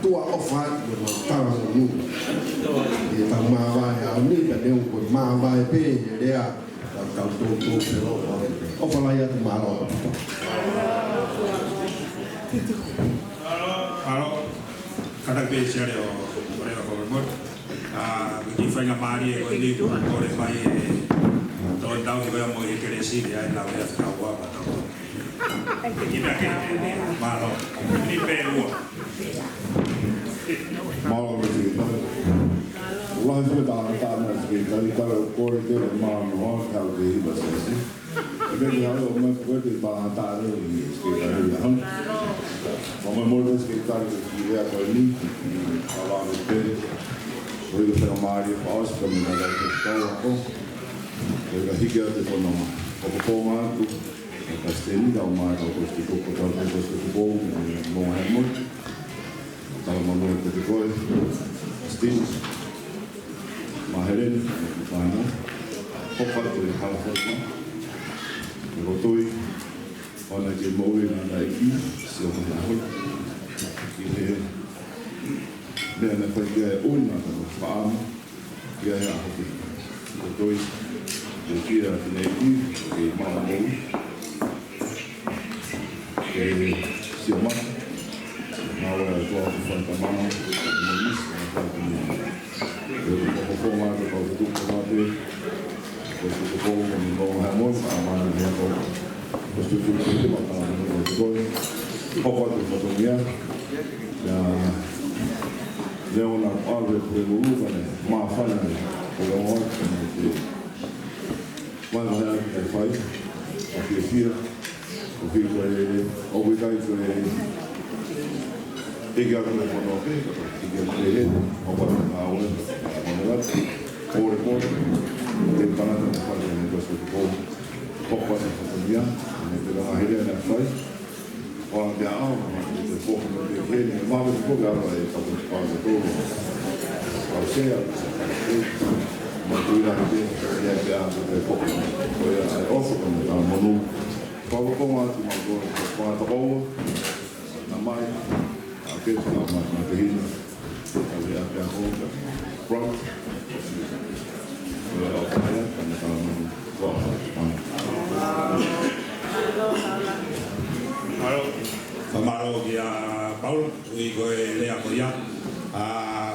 tuʻa ʻofa atu mo mau talamonū. ʻI heʻetau māvae ʻaho ni, ka neongo ko e māvae pē he lea, ka tau toutou pē loa. ʻOfa lahi atu, mālō ʻaupito. Mālō. Kātaki pē siale ʻo, ʻo lea ko e mo. ʻA, ki he faingamālie ko eni, kole mai e tō tau ki he mo e kelesi, ʻa e lau ia fakaua, ma tau. Ki he ke, mālō. Ni pē ua. Mālō, Sekelitali. Lahi e tā, tā na Sekelitali, tā kole ke mālō, kau ke hiva sesi. Ke ke hau mai ko e te pā tā leo ni, Sekelitali ia hau. Mālō mo e Sekelitali ki he lea ko eni, ʻa vā me pē. Ko e faingamālie fakaʻosi ka me na ka ke kau ako. Ko e ka hiki atu ko na ma. Ko ko pō mā atu. Ka Siteni ka o mā ka ko Siteni ko ka ko Siteni ko pō, mo e mo. Talamonū atu kiate koe, Steve, Maheleni, mo e fānau. Hoko atu e hala foki. Ko e tui, ʻoua naʻa ke moʻui naʻa na ʻEiki, sio mai ʻa hoʻo. ʻI he meʻa naʻe fai ki ai ʻa e ʻuhinga ʻo e paʻanga, ʻi ai ʻa hoʻo. Ko e tui, ke kia ki he ʻEiki, ke maʻu moʻui. Ke sio mai, maʻu ʻa e ʻOtua ko e fai tamana, mo e misi, mo e fai tamana. Ko e pokopokonga, ko e pokopokonga, ko e pokopokonga, ko e pokopokonga, ko e pokopokonga, ko e pokopokonga, ko e pokopokonga, ko e pokopokonga, ko e pokopokonga, ko e fatongia. Ia, leo na ʻave ko e lulu ka ne māfana ne, ko e ongo atu ne te. Mai mai atu ke fai, ʻo fiefia, ʻo fie ko e, ʻoku ʻikai ko e, ʻikai ko e mono ke, ʻikai ko e, ʻo pata ngāue, ʻo mono atu, ʻo le mono, ke tangata na fai ne ko e sotu ko, hoko atu fatongia, ne te langa hele na fai, ʻo ʻa pea ʻau, ma te te foki ma te heni, ma te foki ʻa e kau te pāna tō. Kau sea, ma tui la te, ia pea ʻau te foki. Ko ia ʻa e ʻofa ko e tau monu. Kau ko ma tu ma ko, ko ma toko ua. Na mai, ʻa ke tu ma, ma te hina. Ka le ʻa pea ko, ka. Front. Ko ia ʻa pea, ka na tau monu. Mālō. Fakamālō kia Paulo, ui ko e lea ko ia. ʻA,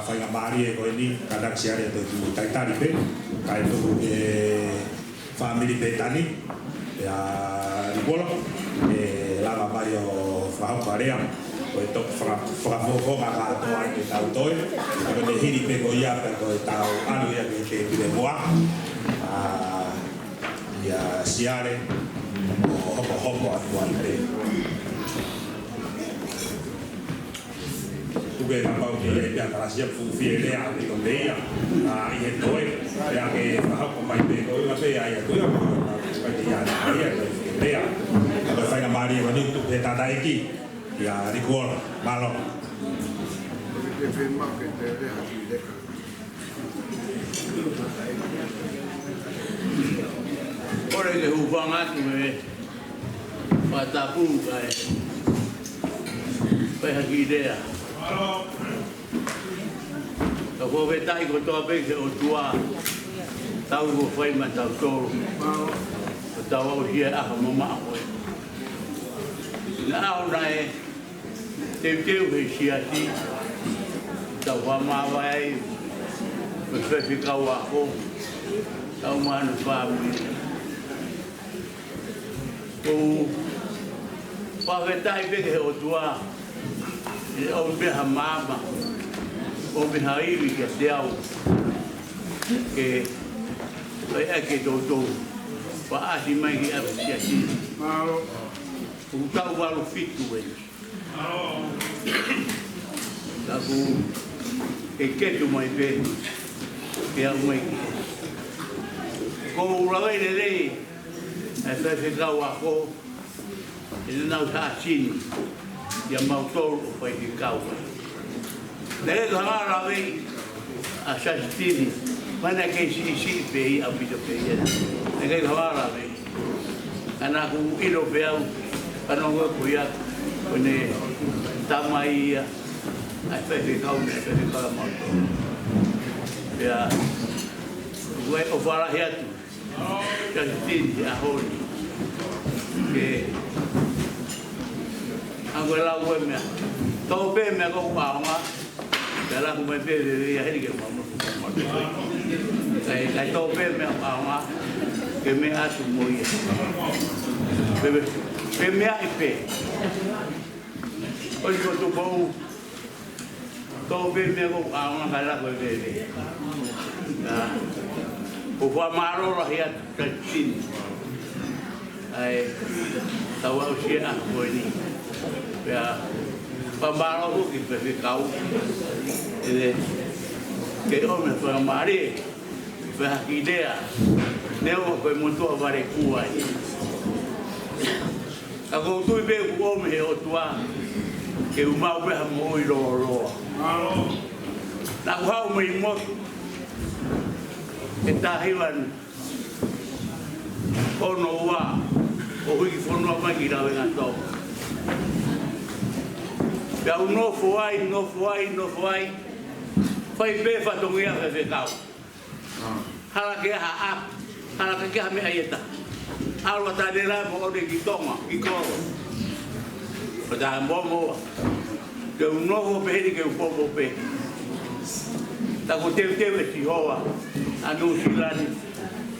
faingamālie ko eni, ka naka siale to ki Taitali pē, kae tuku ke fāmili pē tani, ia Likuola, ʻe lava mai ʻo fakahoko ʻa e lea. Ko e toki faka-, fakafofonga kātoa ʻi he tau toe. Ka ko e hili pē ko ia pea ko e tau ʻalu ia ki he tēpile moa. ʻA, ia siale, ʻo hokohoko atu ai pē. Tuku e kapau ke ia pea kalasia fuʻu fie lea ʻaupito pē ia. ʻA, ʻi he toe, pea ke fakahoko mai pē ko ia pē ia, ia ko ia, ka te ia, ia, ia, ia. Ka ko e faingamālie ko eni tuku he tangataʻeiki. Ia Likuola, mālō. Kole ke hūfanga atu he fakatapu kae fai ha kiʻi lea. Ka ko e tahi kotoa pē ke ʻOtua, tau ko fai ma tau tolo. Ko tau au hia ʻa ka mamaʻo koe. Na au nae, teuteu he siasi, tau fakamāvae ai, mo e faifekau ako, tau manu fāmili. Ko u fakafetaʻi pē ki he ʻOtua, ʻe ʻomi pē ha maama, ʻomi ha ivi kiate au, ke, ʻai ʻaki e toutou, faʻasi mai ki ʻapi siasi. Ko u tau valu fitu eni. Ka ko e ketu mai pē, ke aʻu mai ki. Ko u lava ʻi lelei, ʻa e faifekau ako, ʻi he nau sāsini, ia mautolu ʻo faifekau. Naʻe ʻikai ke u hanga ʻo lave ʻa Sasitini, mana ke siʻisiʻi pē ia ʻaupito pē ia. Naʻe ʻikai ke u hanga ʻo lave. Ka naʻa ku ʻilo pē au, ka nongo ko ia, ko ʻene tamai ia, ʻa e faifekau, ʻa e faifekau ʻa mautolu. Pea, ʻoku ou ʻofa lahi atu, Sasitini, he ʻaho ni. Ke, ʻa ko e lau ko e meʻa. Tau pē meʻa ko ʻaonga, Pea laku mai pē, pē, pē, ia heni ke mau, mau, mau, kae, kae tō pē meʻa ʻaonga, ke meʻa atu mo ia. Pē, pē, pē meʻa ʻi pē. ʻOsi ko Tupou, tō pē meʻa ko ʻaonga kae laku pē, pē, pē. ʻA, ʻoku ou fakamālō lahi atu, Sasitini. ʻA e, tau aʻusia ʻa ko eni. Pea, fakamālō ki he faifekau. ʻE, ke ʻomi fakamālō, ke fai ha kiʻi lea. Neongo ko e motuʻa vale kuo ʻi ai. Ka ʻoku ou tui pē ʻoku ʻomi he ʻOtua, ke u maʻu pē ha moʻui lōloa. Naʻa ku haʻu mei motu, ʻe tahi ua ono ua, ʻo hiki fonua mai ki Lavengatō. Pea u nofo ai, nofo ai, nofo ai. Fai pē fatongia faifekau. Hala ke ha ʻapi, hala ke ha meʻa ʻe taha. ʻAlu ʻa Tanela mo ʻOne ki Tonga, ki Kolo. ʻO tā momoa. Ke u nofo pē heni ke u popo pē. Tā ko e teuteu ʻe Sihova ʻa Nuʻusila ni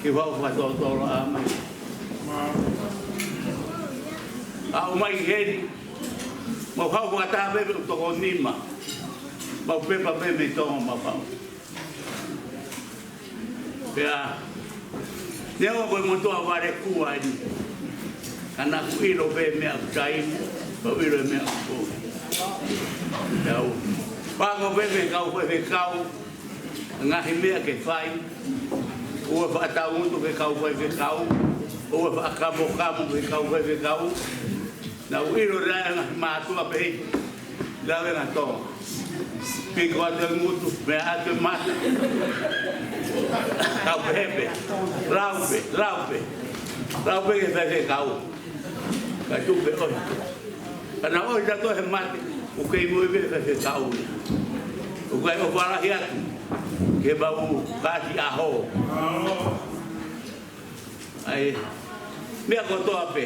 ke u haʻu fakatotolo ʻa mai. ʻAʻu mai heni, mau haʻu fakataha pē mo e toko nima. Mau pepa pē mei Tonga mau haʻu. Pea, neongo ko e motuʻa vale kua ni. Ka naʻa ku ʻilo pē meʻa ʻoku taimi, pea u ʻilo e meʻa ʻoku pō. Pea u, pako pē mei he kau faifekau, ngaahi meʻa ke fai, ʻoua faʻa taungutu ki he kau faifekau, ʻoua faʻa kamokamoa ki he kau faifekau, Naʻa ku ʻilo ʻe au e ngaahi mātuʻa pehē, Lavengatō. Piko atu e ngutu, meʻa atu e mata. Kau pehē pē, lau pē, lau pē. Lau pē ki he faifekau. Kae tuku pē ʻohi. Ka naʻa ʻohi tautolu he mate, ʻoku kei moʻui pē faifekau ia. ʻOku ʻikai ʻofa lahi atu ki he mau kāsiʻaho. ʻA e meʻa kotoa pē.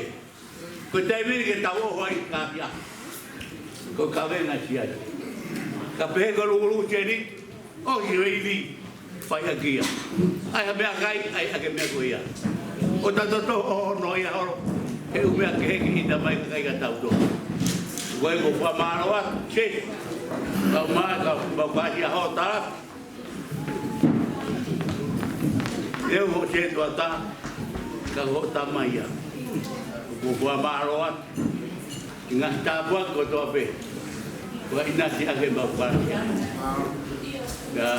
Ko e taimi ni ke tau ʻoho ai kāsiʻaho. Ko e kavenga siai. Ka pehē ko Lukuluku Seni, ʻosi o ivi, fai ʻaki ia. ʻAi ha meʻakai, ʻai ʻaki e meʻa ko ia. ʻO tautolu ʻoho noa ia holo, he ʻū meʻa kehe ke ʻita mai kakai kia tautolu. Ko e ko fakamālō atu, se, kau mai, kau, kau kāsiʻaho tala, ʻEu hoʻo setuata, ka ko hoʻo tama ia. Ko e fakamālō atu. ʻI he ngaahi tāpuaki kotoa pē. Ko e ʻinasi ʻa e mau kāsiʻaho. Ka,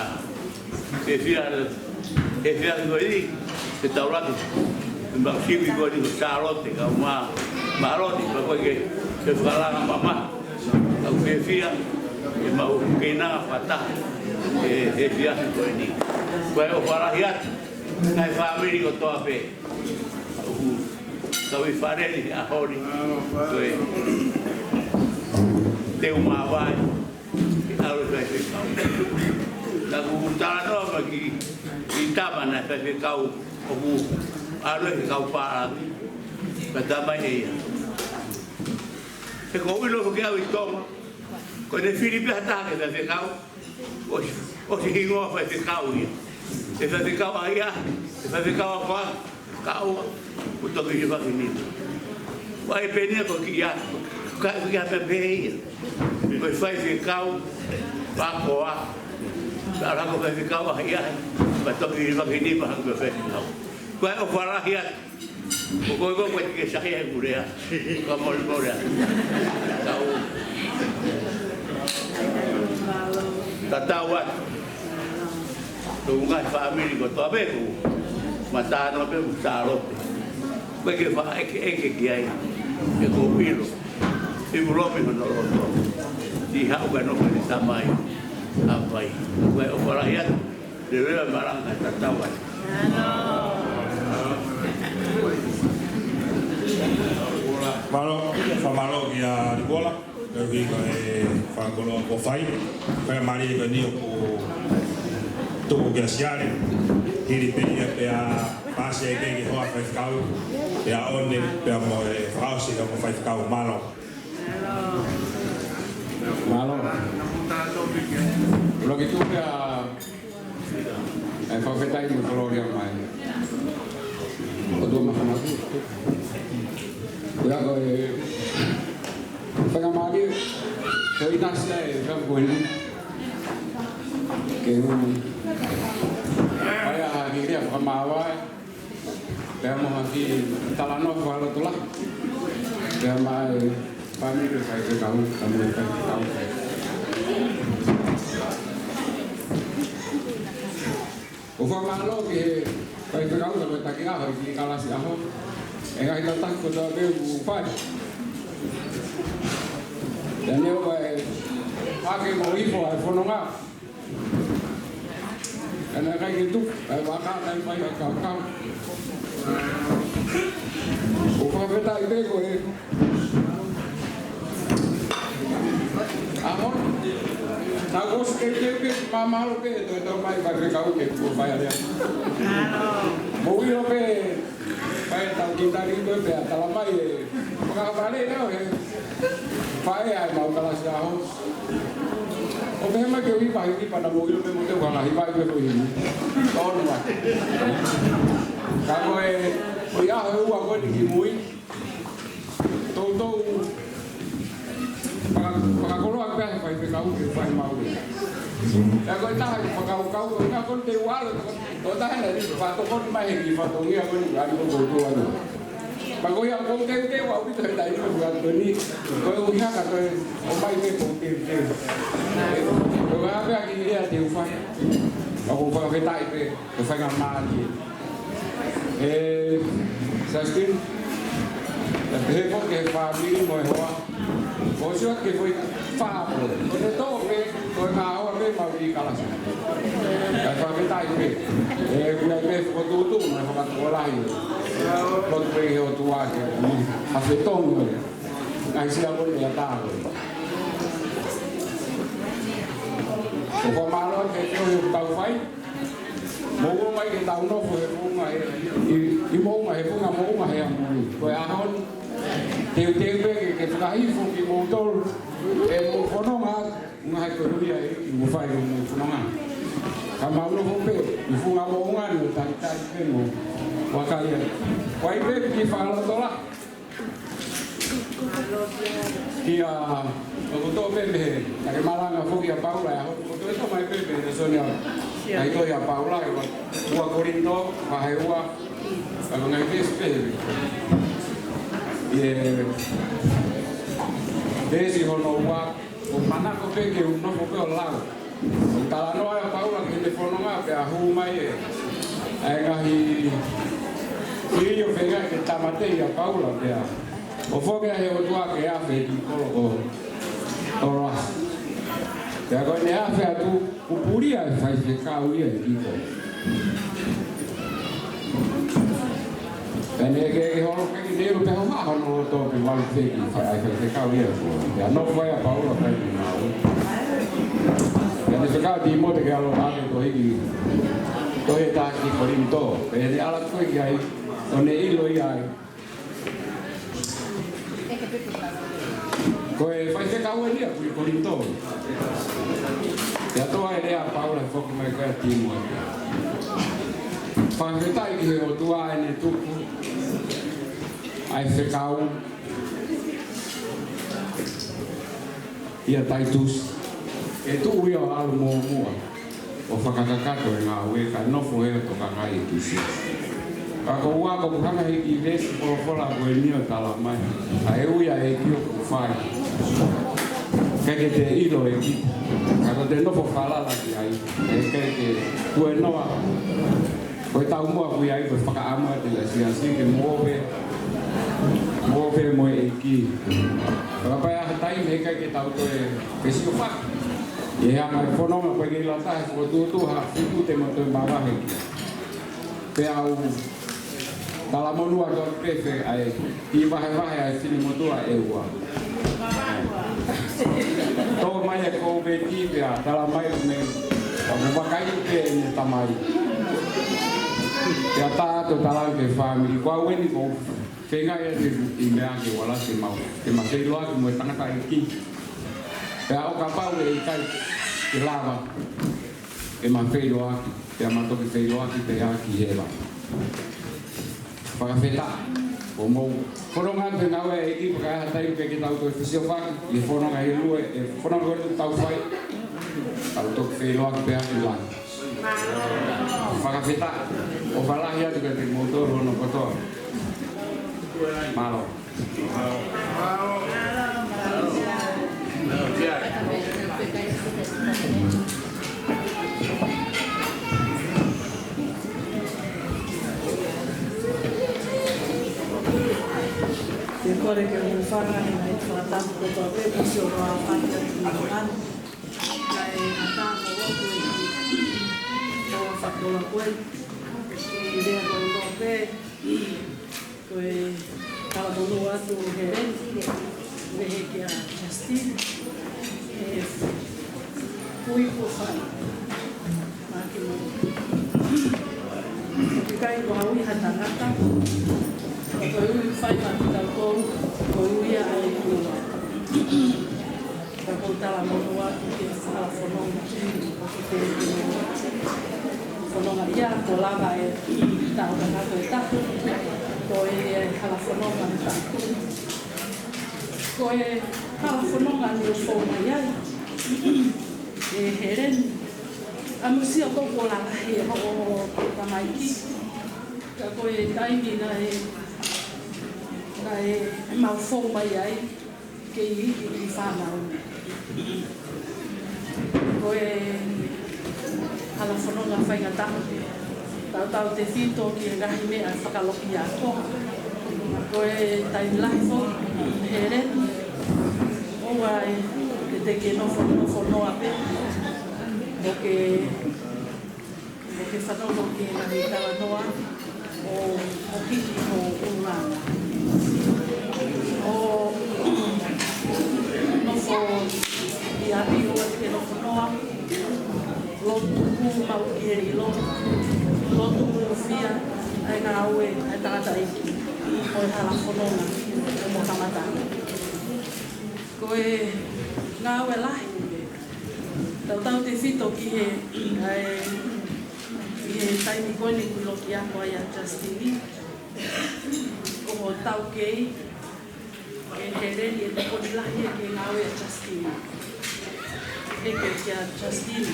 fiefia, fiefia ko eni, ke tau laki. Mau sivi ko eni ko Sālote, kau mā, mālō ni, ka ko e ke, ke fakalanga mamahi. Kau fiefia, ke mau keinanga fakataha, ʻi he efiafi ko eni. Ko e ʻofa lahi atu, ngaahi fāmili kotoa pē. ʻOku tau ʻi fale ni he ʻaho ni, ko e teu māvae, ke ʻalu e faifekau. Naʻa ku talanoa mai ki, ki he tama naʻe faifekau, ʻoku ʻalu he kau pālangi, ka tama ia. He ko e ʻilo ko e au ʻi Tonga, ko ʻene fili pē ha taha ke faifekau, ʻosi, ʻosi hingoa faifekau ia. ʻE faifekau ʻahiʻahi, ʻe faifekau akoa, kaua, ʻo toki ʻi faki ni. Ko e pehē ni ko e kiʻi ʻaho, ka, ka pehē ia. Ko e faifekau, akoa, ka ʻalu ko e faifekau ʻahiʻahi, ka toki ʻi faki ni, pea hangē ko e faifekau. Ko e ʻofa lahi atu. Ko koe ko koe ke sake he kulea. Ka mole mole. Tau. Tatau atu. Tau ngaahi fāmili kotoa pē ko. Matano pē mo Sālote. Ko e ke fakaʻekeʻeke ki ai. ʻE ko ʻilo. ʻI mulomi hono loto. Ti haʻu ka nofo ni tamai. ʻApai. Ko e ʻofa lahi atu. Lelea malanga tatau ai. Mālō, fakamālō kia Likola, koeʻuhi ko e fakakoloa kuo fai. Fakamālō ko eni ʻoku tuku kia Siale. Hili pē ia pea pasi ai ke ki hoa faifekau. Pea ʻOne, pea mo e fakaʻosi ka mo faifekau mālō. Mālō. Loki tupe a e fakafetaʻi mo e kolōlia mai. ʻOtua makamaka. Ia ko e fakamālō. Ko e ʻinasi e fakakoeni. Ke ui. Ai a haki ia fakamāvae. Pea mo ha kiʻi talanoa fakalotolahi. Pea mo e fāmili faifekau, ka mo e faifekau. ʻOku fakamālō ki he faifekau ka mo e taki ʻaho, ki he kalasi ʻaho. ʻE ngaahi tataki kotoa pē ʻoku fai. Pea neongo e ake mo hifo ʻa e fononga. ʻE naʻe ʻikai ke tuku, ʻa e vaka, ʻa e fai, ʻa e kaukau. ʻOku Fakafetaʻi pē ko e ʻaho ni. Naʻá ku ʻosi teuteu pē māmālohi pē, toe tau mai faifekau ke kuo fai alea. Mou ʻilo pē, fai tau ki tali pē pea tala mai e fakavale leo he fai ai mau kalasi ʻaho. ʻO pehē mai ke u hiva hiki pea naʻa mou ʻilo pē mo te u hanga hiva hiki ko e himi. Tonu ā. Ka ko e, ko e ʻaho ʻe ua ko eni ki mui. Toutou faka-, fakakoloa pē he faifekau ke fai maʻu. ʻE ko e taha ʻeku fakakaukau, ko e ʻuhinga ko eni te u ʻalu, ko e taha naʻe fakatokoni mai he kiʻi fatongia ko eni, ʻa ia ko e ʻOtua ʻalu. Pea ko ia ʻoku ou teuteu ʻaupito he taimi ko eni, ko e ʻuhinga ka toe ʻomai pē ʻoku ou teuteu. Ko e ʻuhinga pē ʻa e kiʻi lea te u fai. ʻOku ou fakafetaʻi pē, ko e faingamālie. ʻE, Justin, ʻe pehē foki ki he fāmili mo e hoa. Ko e sio ki he foʻi fā pō. Ko e tō pē, ko e ngaahi hoa pē mau kiʻi kalasi. Kae fakafetaʻi pē. ʻE, ʻoku ʻi ai pē fokotuʻutuʻu mo e fakatokolahi. Lotu pē ki he ʻOtua ke ʻomi ha fetongi ʻo e ngaahi siasi ko eni ʻa e ʻatā ko ē. ʻOku ou fakamālō ki he feohi ʻoku tau fai. Moʻunga mai ke tau nofo he moʻunga he, ʻi, ʻi moʻunga he funga moʻunga he ʻamui. Ko e ʻaho ni, teuteu pē ke, ke fakahifo kimoutolu, ʻemou fononga, ʻuhinga he ko e ʻuhinga ʻi, ʻi mo fai ʻemou fononga. Ka mau nofo pē, ʻi funga moʻunga ni ʻo talitali pē mo vakai ai. Ko e ʻai pē ki he fakalotolahi. Kia, ʻoku tō pē mei he, naʻa ke malanga foki ʻa Paula, ʻa ia, ʻoku tō mai pē mei he lēsoni ʻa, ʻa e tohi ʻa Paula, ʻi he ua Kolinitō, vahe ua, ʻa e ngaahi veesi pē. ʻI he veesi hono ua, ʻoku manako pē ke u nofo pē ʻo lau. ʻOku talanoa ʻa Paula ki heʻene fononga pea hū mai ē. ʻA e ngaahi fili ʻo feinga ke tāmateʻi ʻa Paula pea ʻofoʻofa ʻe he ʻOtua ke afe ki he kolo ko Toloasi. Pea ko ʻene afe atu, kuo pulia ʻe he faifekau ia ʻi he kolo. Pea ne ke, ke holo ke ki neilu pea hohaʻa hono loto pea malu feki fai, ʻa e faifekau ia ko. Pea nofo ai ʻa Paula pea ne malu. Pea ne fekau ʻa Tīmote ke ʻalu ʻo ʻave ʻo hiki tohi ʻe taha ki Kolinitō. Pea ne ʻalu atu ki ai, ʻo ne ʻilo ia ai. Ko e faifekau eni ia ʻoku ʻi Kolinitō. Pea toʻo e lea ʻa Paula foki mai ko ia kia Tīmote. Fakafetaʻi ki he ʻOtua ʻene tuku ʻa e fekau ʻia Taitusi. ʻE tuʻu ia ʻo ʻalu muʻomuʻa ʻo fakakakato e ngāue kae nofo ʻo tokangaʻi e siasi. Ka ko ʻeku hanga hiki veesi folofola ko eni ʻo tala mai. ʻA e ui ʻa e ʻEiki ʻoku fai. ʻIkai ke te ʻilo ʻe kita. Ka ko ʻete nofo falala ki ai. ʻE ʻikai ke tuenoa. Ko e taumuʻa ʻoku ʻi ai ko e fakaʻamu ʻa e siasi ke mou ō pē. Mou ō pē mo e ʻEiki. Fakapapauʻi ha taimi ʻe ʻikai ke tau toe fesiofaki. ʻI he anga e fononga ko e kei lata he fokotuʻutuʻu ha fiku te mo toe mavahe. Pea u talamonū atu pē ʻa e kiʻi vahevahe ʻa e finemotuʻa ʻe ua. Tō mai e Kōviti pea tala mai ʻoku ne, ʻoku vakai pē ʻene tamai. Pea tā atu talaange ki he fāmili ko au eni ko feinga ia te u ʻi meʻa ke u ala ke mau, ke ma feiloaki mo e tangataʻeiki. Pea ʻo kapau ʻe ʻikai ke lava, ke ma feiloaki, ke ma toki feiloaki pē ʻaki heva. Fakafetaʻi, ʻoku mou fononga atu he ngāue ʻa e ʻEiki, pea ka ʻi ai ha taimi pē ke tau toe fesiofaki, ʻi he fononga ʻi he lue, ʻi he fononga ʻoku tau fai, tau toki feiloaki pē ʻaki langi. Fakafetaʻi, ʻofa lahi atu kiate kimoutolu hono kotoa. Mālō. Te u kole ke u hūfanga he ngaahi fakatapu kotoa pē, kuo ʻosi ʻo fai atu ki he ngaahi. Kae ngata mo ʻoku ʻi he fakakoloa ko ē. Ke lea kotoa pē. Ko e Talamonū atu Heleni, vehe kia Justin, he kui kuo fai. Mākimo. ʻIkai ko ha ui ha tangata, ka ko e ui fai maʻa kitautolu, ko e ui ʻa e ʻOtua. Ka ko e talamonū atu ki he hala fononga, ko e fononga ia, kuo lava e tau tangata e taha, ko e hala fononga e taha. Ko e hala fononga ni ʻoku fou mai ai ʻe Heleni, ʻamusia ko e kuo lalahi e hoʻo tamaiki. Ka ko e taimi naʻe, naʻe mau fou mai ai, kei ʻi, ʻi fānau. Ko e hala fononga faingataʻa. Tautautefito ki he ngaahi meʻa fakalokiako. Ko e taimi lahi foki, Heleni, ʻoua ʻe te ke nofo, nofo noa pē. ʻOku ke ʻo ke fanongo ki he ngaahi talanoa ʻo, ʻo hiki ho ʻulungaanga. ʻO nofo ʻi ʻapi ʻoua te ke nofo noa, lotu ʻoku maʻu ki he lilo, lotu ʻoku fai ʻa e ngāue ʻa e tangataʻeiki, ko e hala fononga ʻo mo kamata. Ko e ngāue lahi, tautautefito ki he, ʻa e, ʻi he taimi ko eni kuo lokiako ai ʻa Justine. Ko hoʻo taukei, ʻe Heleni, ʻe tokoni lahi ia ki he ngāue ʻa Justine. ʻEke kia Justine,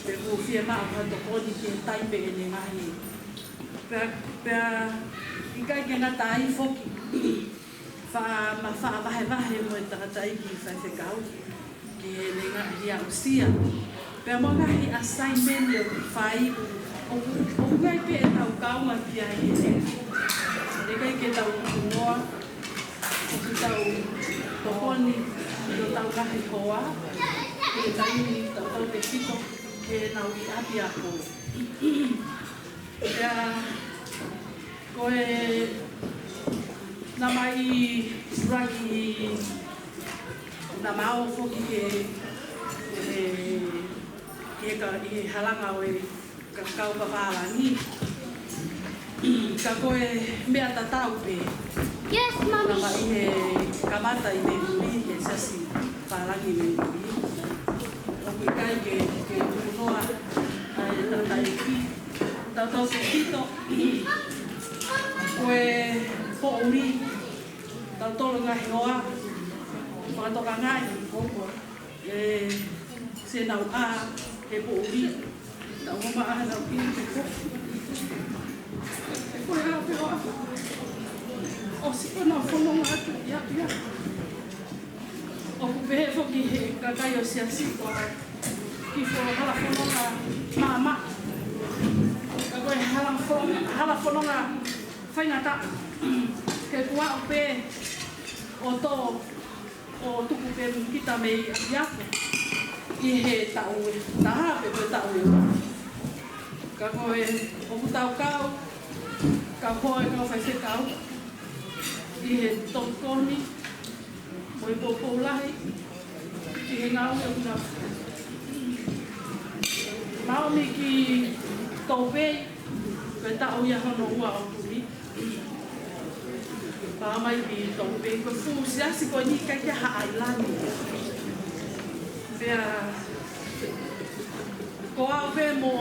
pe ʻoku fiemaʻu ha tokoni ki he taimi pē ʻene ngaahi. Pea, pea ʻikai ke ngata ai foki. Fa-, ma faʻa vahevahe mo e tangataʻeiki faifekau ki heʻene ngaahi aʻusia. Pea mo e ngaahi assignment ʻoku fai, ʻoku, ʻoku ʻikai pē ʻetau kaunga ki ai ʻe. ʻIkai ke tau tuku noa, ʻoku tau tokoni ʻi hotau ngaahi hoa, ʻi he taimi tautautefito ke nau ʻi ʻapiako. Pea ko e naʻa mai ʻi Sipulaki, naʻa mau foki ke, ke, ke ka, ʻi he halanga ʻo e kaungā pālangi. Ka ko e meʻa tatau pē. Yes, Mommy. Naʻa mai ʻi he kamata ʻi Melbourne, he siasi pālangi Melbourne. ʻOku ʻikai ke, ke tuku noa ʻa e tangataʻeiki. Tautautefito ko e poʻuli, tautolu ngaahi hoa, fakatokangaʻi, ʻe, se nau ʻā he poʻuli, tau homa ʻa nau ki he poʻuli. Ko e hā pē hoa, ʻosi ko ʻenau fononga atu ia, ia. ʻOku pehē foki he kakai ʻo e siasi ko e kiʻi fo-, hala fononga maʻamaʻa. Ka ko e hala fo-, hala fononga faingataʻa. He kuo aʻu pē ʻo tō ʻo tuku pē kita mei ʻapiako ʻi he taʻu ʻe taha pe ko e taʻu ʻe ua. Ka ko e ʻoku tau kau, kau hoa e kau faifekau ʻi he tokoni mo e poupou lahi ki he ngāue ʻoku nau. Naʻa mi ki Taupē, ko e taʻu ia hono ua ʻo tuli. Pā mai ki Taupē, ko e fuʻu siasi ko eni ʻikai ke ha ʻailani. Pea ko au pē mo,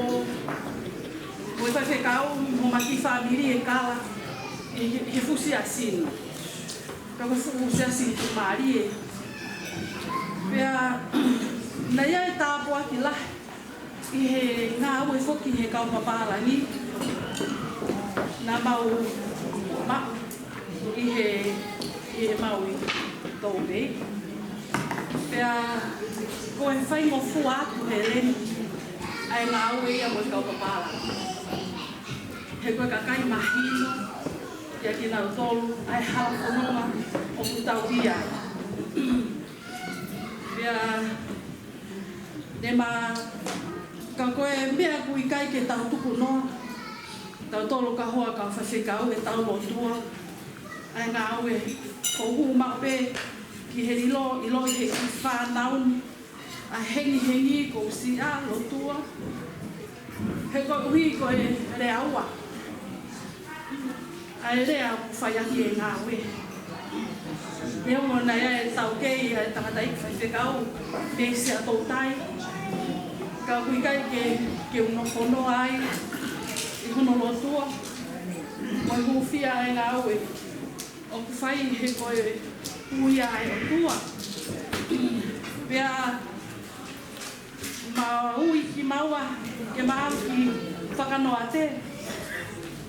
mo e faifekau, mo ma kiʻi fāmili ʻe kala ʻi he, he fuʻu siasi ni. Ka ko e fuʻu siasi mālie. Pea naʻe ʻi ai e tāpuaki lahi ʻi he ngāue foki he kau pālangi naʻa mau maʻu ʻi he, ʻi he Maui Taupē. Pea ko e faingofua atu Heleni ʻa e ngāue ia mo e kau pālangi. He ko e kakai mahino ia kinautolu ʻa e hala fononga ʻoku tau ʻi ai. Pea ne ma, ka ko e meʻa ʻoku ʻikai ke tau tuku noa, tautolu ka hoa kau faifekau, ʻetau lotua. ʻA e ngāue, ʻoku ou hū maʻu pē ki he ʻilo, ʻiloʻi ʻe he kiʻi fānau ni ʻa e hengihengi ko e siʻa lotua. He koeʻuhi ko e lea ua ʻa e lea ʻoku fai ʻaki e ngāue. Neongo naʻe ʻi ai e taukei ʻa e tangataʻeiki faifekau mei Siaʻatoutai, ka ʻoku ʻikai ke, ke u nofo noa ai ʻi hono lotua mo e hūfia ʻa e ngāue ʻoku fai he ko e ui ʻa e ʻOtua. Pea ma ui kimaua ke ma ʻalu ki Fakanoate,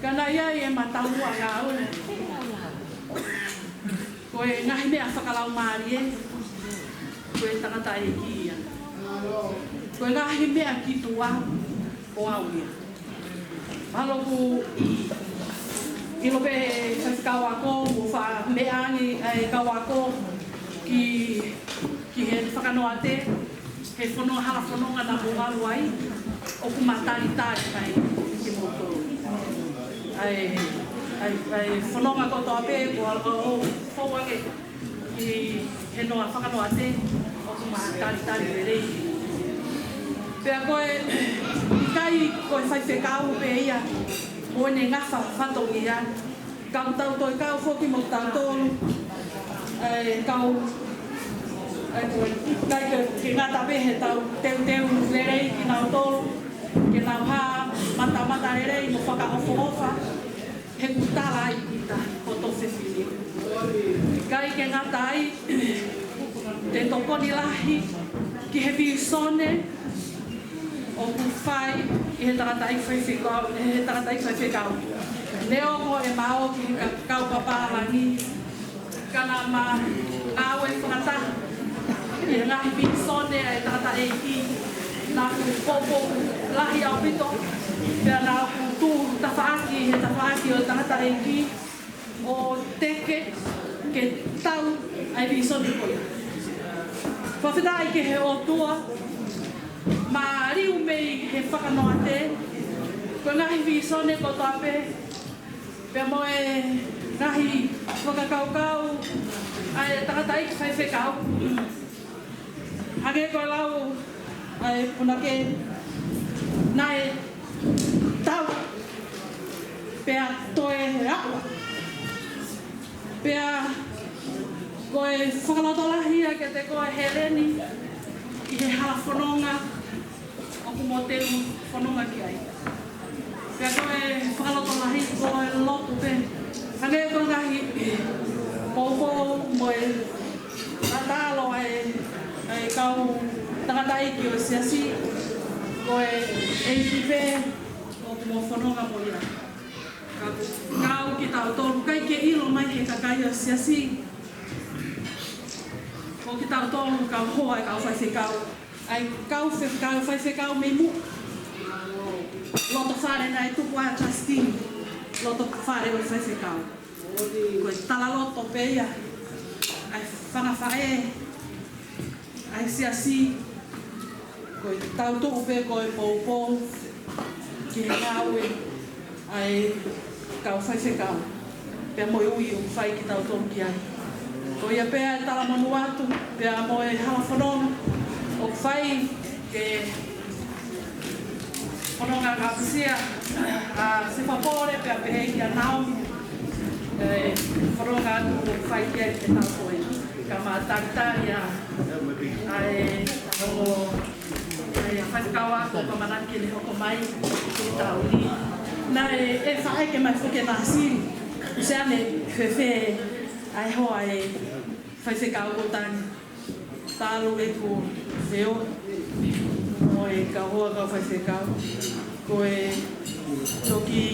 ka naʻe ʻi ai ʻema taumuʻa ngāue. Ko e ngaahi meʻa fakalaumālie, ko e tangataʻeiki ia. Ko e ngaahi meʻa ki tuʻa, ko au ia. Mahalo ʻoku ʻilo pē ʻe he faifekau ako, mo faʻa meʻa ange ʻa e kau ako ki, ki he Fakanoate, he fononga, hala fononga naʻa mou ʻalu ai, ʻoku ma talitali ai kimoutolu. ʻA e, ʻa e, ʻa e fononga kotoa pē, ko ala ko o fou ange ʻi he noa Fakanoate, ʻoku ma talitali lelei. Pea ko e, ʻikai ko e faifekau pē ia mo ʻene ngafa fatongia, ka ʻoku tau toe kau foki mo kitautolu, ʻa e kau, ʻa e ko e, ʻikai ke, ke ngata pē he tau teuteu lelei kinautolu, ke nau hā matamata lelei mo fakaʻofoʻofa, he ʻoku tala ai ʻi he hoto fefine. ʻIkai ke ngata ai, te tokoni lahi ki he vīsone ʻoku fai ʻe he tangataʻeiki faifekau, ʻe he tangataʻeiki faifekau. Neongo ʻema ō ki he ka-, kau pāpālangi, ka naʻa ma ngāue fakataha ʻi he ngaahi vīsone ʻa e tangataʻeiki, naʻa ku poupou lahi ʻaupito, pea naʻa ku tuʻu tafaʻaki he tafaʻaki ʻo e tangataʻeiki ʻo teke ke tau ʻa e vīsone ko ia. Fakafetaʻi ki he ʻOtua, ma liu mei he Fakanoate, ko e ngaahi vīsone kotoa pē, pea mo e ngaahi fakakaukau ʻa e tangataʻeiki faifekau. Hangē ko e lau ʻa e punake, naʻe tau pea toe aʻu. Pea ko e fakalotolahi ia kiate koe Heleni, ʻi he hala fononga ʻoku mo teu fononga ki ai. Pea ko e fakalotolahi, ko e lotu pē. Hangē ko e ngaahi poupou mo e tatalo ʻa e, ʻa e kau tangataʻeiki ʻo e siasi, ko e ʻEiki pē ʻoku mo fononga mo ia. Ka, kau kitautolu, ʻikai ke ʻilo mai he kakai ʻo e siasi, ko kitautolu kau hoa ʻa e kau faifekau. ʻA e kau fe-, kau faifekau mei muʻa. Loto fale naʻe tupu ai ʻa Justine, loto fale ʻo e faifekau. Ko e talaloto pē ia ʻa e fanga faʻē ʻa e siasi, ko e tau tuʻu pē ko e poupou ki he ngāue ʻa e kau faifekau, pea mo e ui ʻoku fai kitautolu ki ai. Ko ia pē ʻa e talamonū atu, pea mo e hala fononga ʻoku fai ke fononga ngāue ʻa Sefapole, pea pehē kia Naomi, ʻa e fononga atu ʻoku fai ki ai he taʻu ko eni. Ka ma talitali ʻa, ʻa e ongo ʻa e faifekau ako, ka manaki ke ne hoko mai ki he taʻu ni. Naʻe, ʻe faʻa ʻeke mai foki ʻe Nāsili, ʻoku sai ange fēfē ʻa e hoa ʻa e faifekau ko Tani. Talu ʻeku feohi mo e kau hoa kau faifekau, ko e toki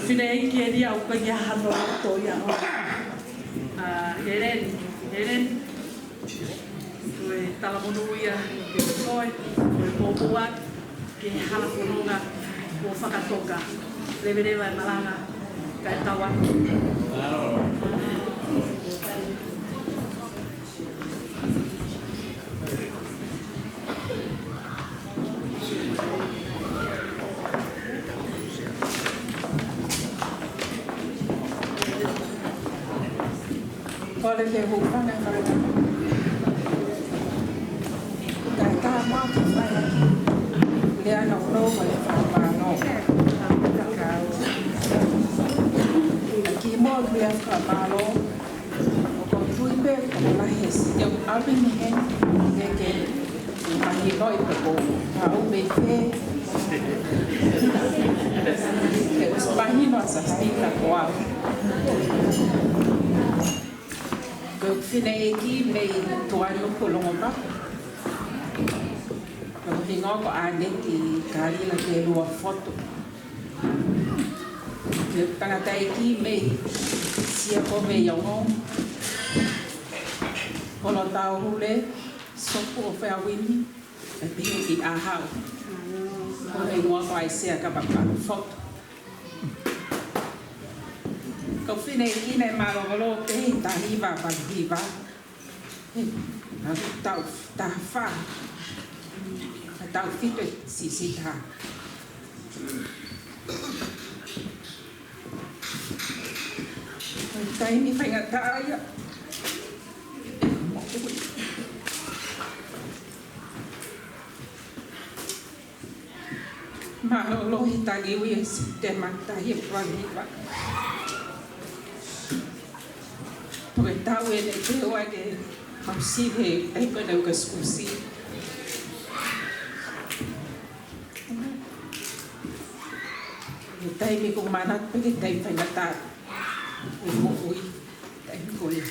fineʻeiki eni ʻoku ʻikai ha loto ia ʻo, ʻa, Heleni, Heleni. Ko e talamonū ia kiate koe, ko e poupou atu ki he hala fononga kuo fakatoka. Leveleva e malanga kae tau atu. Ke hūfanga e fale. Kae ʻatā muʻa ke fai ha kiʻi lea nounou mo e fakamālō. Kimuʻa ke u lea fakamālō, ʻoku ou tui pē ʻoku lahi e siʻi teu ʻapi ni he, ke ke mahinoʻi pe ko au mei fē. Ke mahino ʻa Sastina ko au. Ko e fineʻeiki mei Tuʻanuku, Longomaʻa. Ko hoku hingoa ko ʻAneti Kalila Kelua Fotu. Ko e tangataʻeiki mei Siako mei Ongo. Kolotaʻahule, Sopu ʻo Feauini, ʻe pehē ki ʻAhau. Ko hoku hingoa ko ʻAisea Kapapalo Fotu. Ko e fineʻeiki naʻe mālōlō pē he taha hiva valu hiva. He, naʻa ku taʻu taha fā. Naʻa ku taʻu fitu ʻi he siʻisiʻi taha. Ko e taimi faingataʻa ia. Mālōlō he taha hiva ʻi Sēpitema taha hiva valu hiva. Ko e taʻu ʻeni ʻe teua ke mau sivi he taimi ko ē naʻa ku kei school sivi. He taimi ko ē manatu pē ki he taimi faingataʻa ʻi he moʻui, taimi ko ē.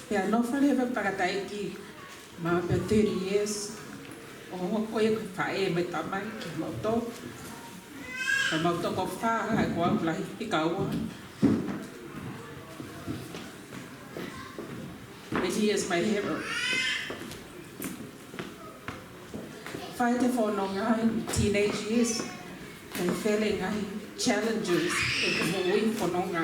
Pea nofo leva e tangataʻeiki maʻa pē thirty years, ʻo hoko ia ko e faʻē mo e tamai kiate kimautolu. Ko kimautolu ko fā, ko au lahi fika ua. Many years my hero. Fai e fononga ʻi he teenage years, ʻi he fele ngaahi challenges ʻi he moʻui fononga.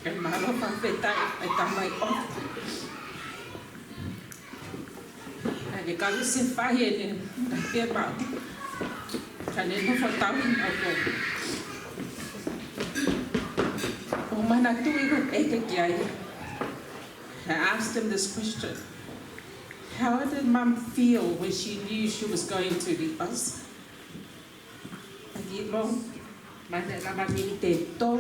Kae mālō fakafetaʻi e tamai ʻofa. Naʻe kau se fahi ʻene, naʻe pē mau. Ka ne nofo tauhi au ko. ʻOku ou manatuʻi ko e ʻeke ki ai. I asked him this question. How did Mum feel when she knew she was going to leave us? ʻAki lo, mana la mani te to.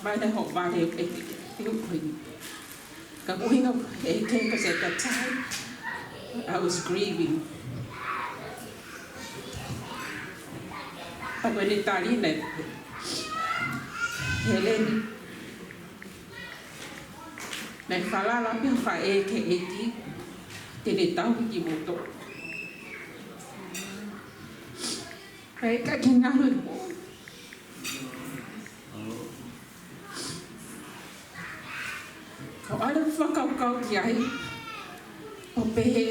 Mana ho vale e te te ko ni. Ka ko hinga e ke ko se ka tai. I was grieving. Ka ko ʻene tali ne. Helen. Naʻe falala pē faʻē ki he ʻEiki, te ne tauhi kimoutolu. Pea ʻikai ke ngalo e moʻui. Ka u ʻalu ʻo fakakaukau ki ai, ʻo pehē,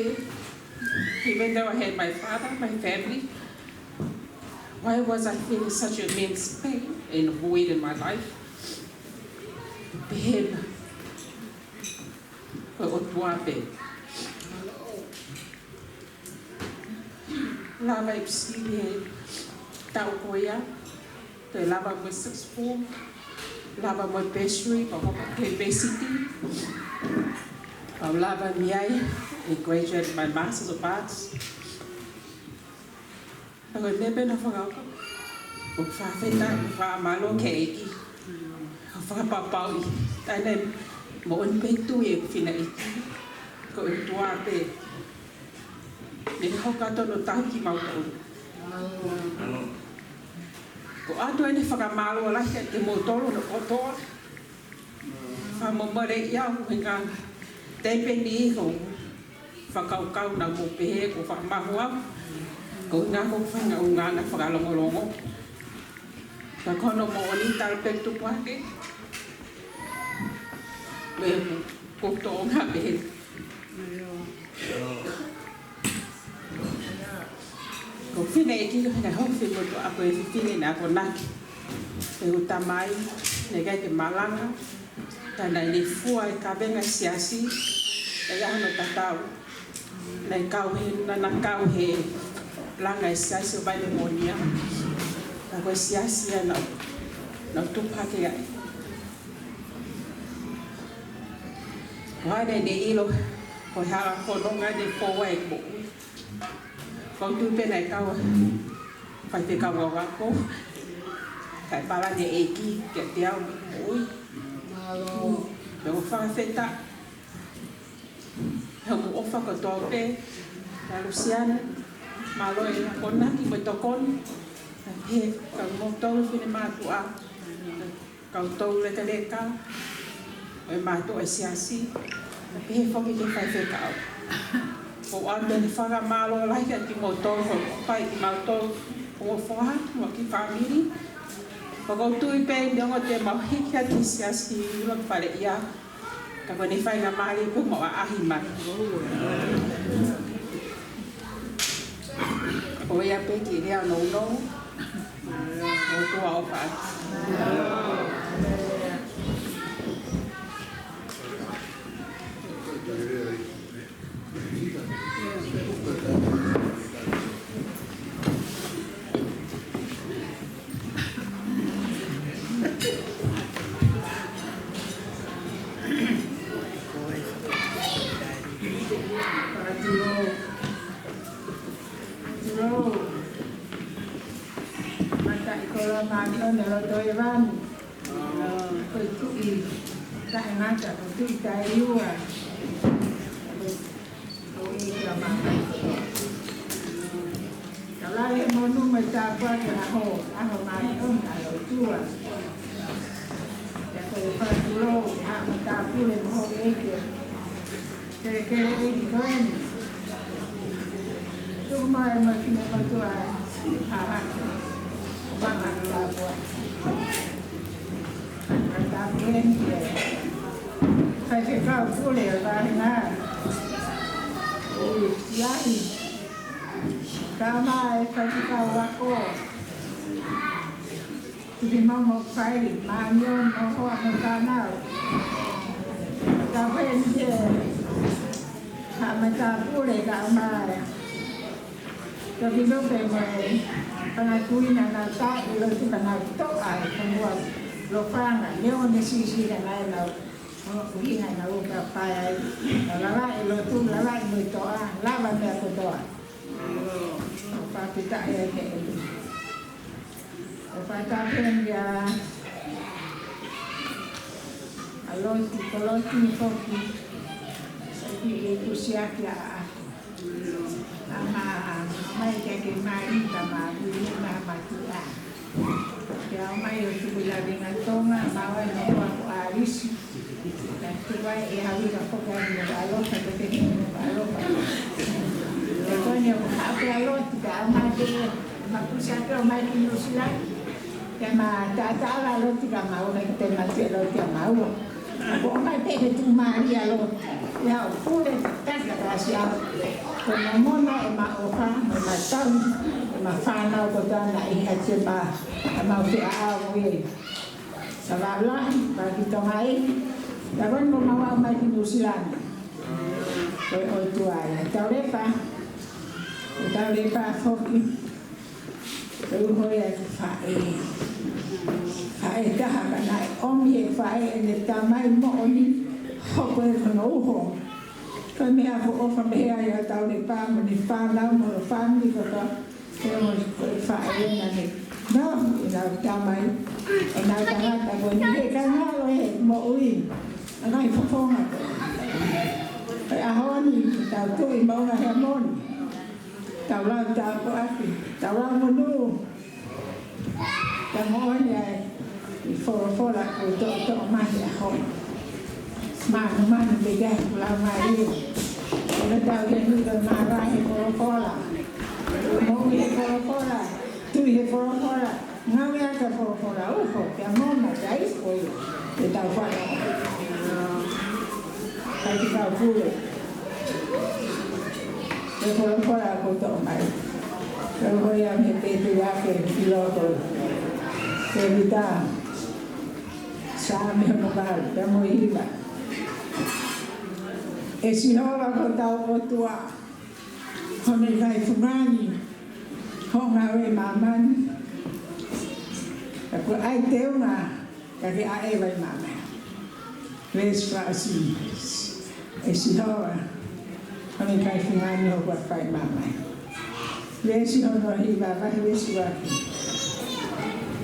even though I had my father, my family, why was I feeling such immense pain and void in my life? Pehē mai, ko e ʻOtua pē. Lava e pisi he taʻu ko ia, toe lava mo e sixth form, lava mo e bursary, pea hoko ki he university. Pea u lava mei ai, ʻo graduate my Masters of Arts. Pea ko e meʻa pē naʻa ku fakakaukau, ʻoku fakafetaʻi, ʻoku fakamālō ki he ʻEiki. ʻOku fakapapauʻi, taʻane moʻoni pē tui e fineʻeiki. Ko e ʻOtua pē. Ne hoko atu ʻo tauhi kimautolu. ʻOku ʻoatu ʻeni e fakamālō lahi kiate kimoutolu hono kotoa. Fakamomole ia ʻo hinga. Taimi pē ni ko e fakakaukau naʻa mou pehē ʻoku ou fakamahu au. Ko e ʻuhinga ko e faʻahinga ʻulungaanga fakalongolongo. Ka ko hono moʻoni talu pē tupu hake. Meʻa ko e tōʻonga pē. Ko e fineʻeiki ko e hanga ʻo fimotu ʻa e fefine naʻe akonaki. Pea ko e tamai, naʻe ʻikai ke malanga. Ka naʻa ne fua e kavenga siasi, ʻi he ʻaho naʻe tatau. Naʻe kau he, naʻa na kau he langa e siasi ʻo Vailemonia. Ka ko e siasi ia naʻa, naʻa tupu hake ai. Ko ʻene ʻilo, ko e hala fononga ne fou ai mo. Ko u tui pē naʻe kau faifekau ʻo ako. Kae palani e ʻEiki kiate au mo ui. Mālō. Pea u fakafetaʻi. He ʻoku ou ʻofa kotoa pē, ka Lusiana, mālō e akonaki mo e tokoni, pea pehē kia kimoutolu finemātuʻa, kau tau lekaleka, ʻo e mātuʻa e siasi, pea pehē foki ki he faifekau. ʻOku ou ʻoatu ʻa e fakamālō lahi kiate kimoutolu, ʻoku ʻofa ʻi kimautolu, ʻoku ou foha, mo e kiʻi fāmili, ʻoku ou tui pē neongo te mau hiki atu he siasi, ʻilo fale ia, ka ko ʻene faingamālie pē mo ʻaʻahi mai. Ko ia pē ki he lea nounou, ʻOtua ʻofa atu. Tulou. Tulou. Mataʻikoloa Māʻoniʻoni ʻo loto ʻi Vanu. Ko e tuʻi taʻengata, ko e tuʻi taʻeua. Ko e ʻEiki ʻa māmani. Tau lave he monū mo e tāpuaki ʻa e ʻaho, ʻaho māʻoniʻoni ʻa e ʻOtua. Pea ko e fakatulou, ʻa e matāpule mo hoʻo ʻeiki. Kelekele ʻEiki ko eni. Tuku mai mo e finemotuʻa ʻa Hahake. Ko e fanga tāpuaki. Matāpule ni ke. Faifekau pule ʻa e vāhenga. ʻOku ʻi ai. Kau mai e faifekau ako. Tuki mau mo fai, māʻoniʻoni mo hoa mo fānau. Ka fai ni ke, ha matāpule kau mai. Ka vino pē mo e, fanga kui naʻa nau taʻe, ʻilo tuka nau toʻa, e fonua Lofanga, neongo ne siʻisiʻi ka naʻe nau, ʻo, ʻuhinga naʻa nau ka pae ai, ʻo lava e lotu, lava e mo e toʻa, lava meʻa kotoa. ʻO fakafetaʻi ai ki he ʻEiki. ʻO fakatapu pē ia ʻa Loti, ko Loti foki. Saki e kusiaki ʻa ʻAho. ʻA ma, ʻa mai ke ke mali ka ma kui na ma tu a. Ke ʻomai ʻo tuku ia vinga Tonga, ma wai no kua ko Alisi. Ka tuai e hawi ka foka ni mo ʻalofa, ko te ni mo ʻalofa. Ko ni ʻoku haʻu pē ʻa Loti, ka ʻomai ke, ma kusiaki ʻomai ki Nuʻusila. Ke ma taʻataʻa ʻa Loti ka maua, ka te ma te Loti ʻa maua. Ko ʻomai pē ke tuʻumālie ʻa Loti. Ia ʻo pule, ka ka ka si au. Ko na mona e ma ʻofa, mo ma tau, e ma fānau ko tana i ha te ma, e ma te a au e. Ka vālahi, ka ki Tonga ʻi, ka wani mo maua mai ki Nuʻusila. Ko e ʻOtua ia. Tau lepa. Tau lepa foki. Ko e uho ia ki faʻē. Faʻē taha ka naʻe ʻomi e faʻē ʻene tamai moʻoni. Hoko e kono uho. Ko e meʻa ko ʻofa meʻa ia tau lepa mo ni fānau mo fāmili ko ka. He ʻomi ko e faʻē na ne. No, ʻi nau tamai. ʻI nau tangata ko ni he ka ngalo e moʻui. ʻA ngai fofonga ko. Ko e ʻaho ni, tau tuʻi maunga he moni. Tau lau tāpuaki, tau lau monū. Tau moʻoni ai, ʻi folofola ko toʻotoʻo mai he ʻaho. Manu, manu, pega, lau mai. Ko tau ke nui ko nara he folofola. Moʻui he folofola, tui he folofola. Ngāue ʻa e folofola uho, pea mona, pea ipo ia, ʻe tau fana. Kai ki kau pule. ʻE folofola ko toʻo mai. Ko ia me te te ake ki loto. Te vita. Saame hono kalu, pea mo e hiva. ʻE Sihova ko tau ʻOtua. Hono ʻikai fungani hoʻo ngāue ʻi māmani, ka ko e ʻai teunga ka ke ʻaʻeva ʻi māmani. Veesi fakaʻosi: ʻE Sihova, hono ʻikai fungani hoʻo huafa ʻi māmani. Veesi hono hiva, vahe veesi ua: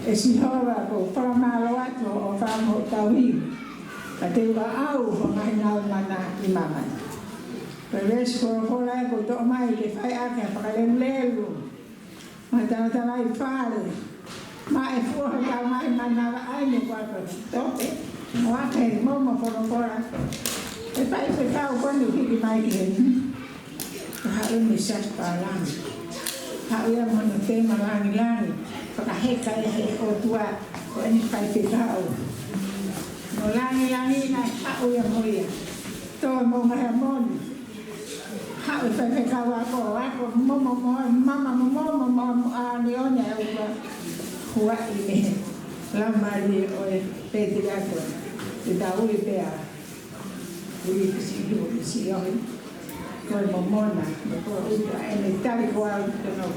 ʻE Sihova, ʻoku ou fakamālō atu hoʻo ʻofa mo hoʻo tauhi, ka te u aʻau hoʻo ngaahi ngāue mana ʻi māmani. Pea veesi folofola ē kuo toʻo mai ke fai ʻaki ha fakalelulelu, mo e talatalaifale, maʻa e fua hotau ngaahi manava ʻa ia ne kuo ʻosi tope, mo ʻohake he momo folofola ʻa e faifekau ko eni ʻoku hiki mai ki heni. Ka haʻu ia mei Siasi Pālangi, haʻu ia mo hono teunga langilangi, fakaheka ia ʻe he ʻOtua ko eni faifekau. Mo langilangi naʻe haʻu ia mo ia. Tō mo Moʻunga Heamoni. Haʻu e faifekau ako, ako, momo, mo, mama, mo, momo, mo, mo, a, ni one, a, ua, ua, i, e, Laumālie ʻo e Pēteliake. Te tau ui pea ui pisi, ui pisi, ui. Ko e momona, mo ko e ʻuta, ʻene tali ko au tono.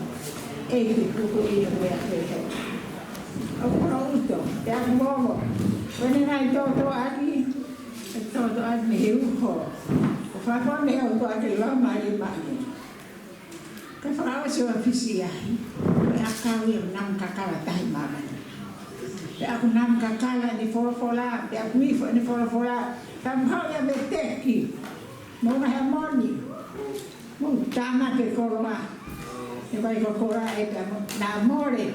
ʻEiki, tuku ʻi he meʻa pē ko. ʻOku ou ʻuta, pea ʻoku momo. Ko ʻene ngaahi tōtōʻaki, ʻe tōtōʻaki mei he uho. ʻOku fakahoko mei he ʻOtua ke Laumālie Māʻoniʻoni. Ka fakaʻosi ʻo fisi ai, ko e ʻakau ia namu kakala tahi māmani. Pea ʻoku namu kakala ʻene folofola, pea ʻoku ifo ʻene folofola, tamu hau ia mei teki, Moʻunga Heamoni, mo tāmate koloa, ʻe vai ko koloa ē pea mo, naʻa mole,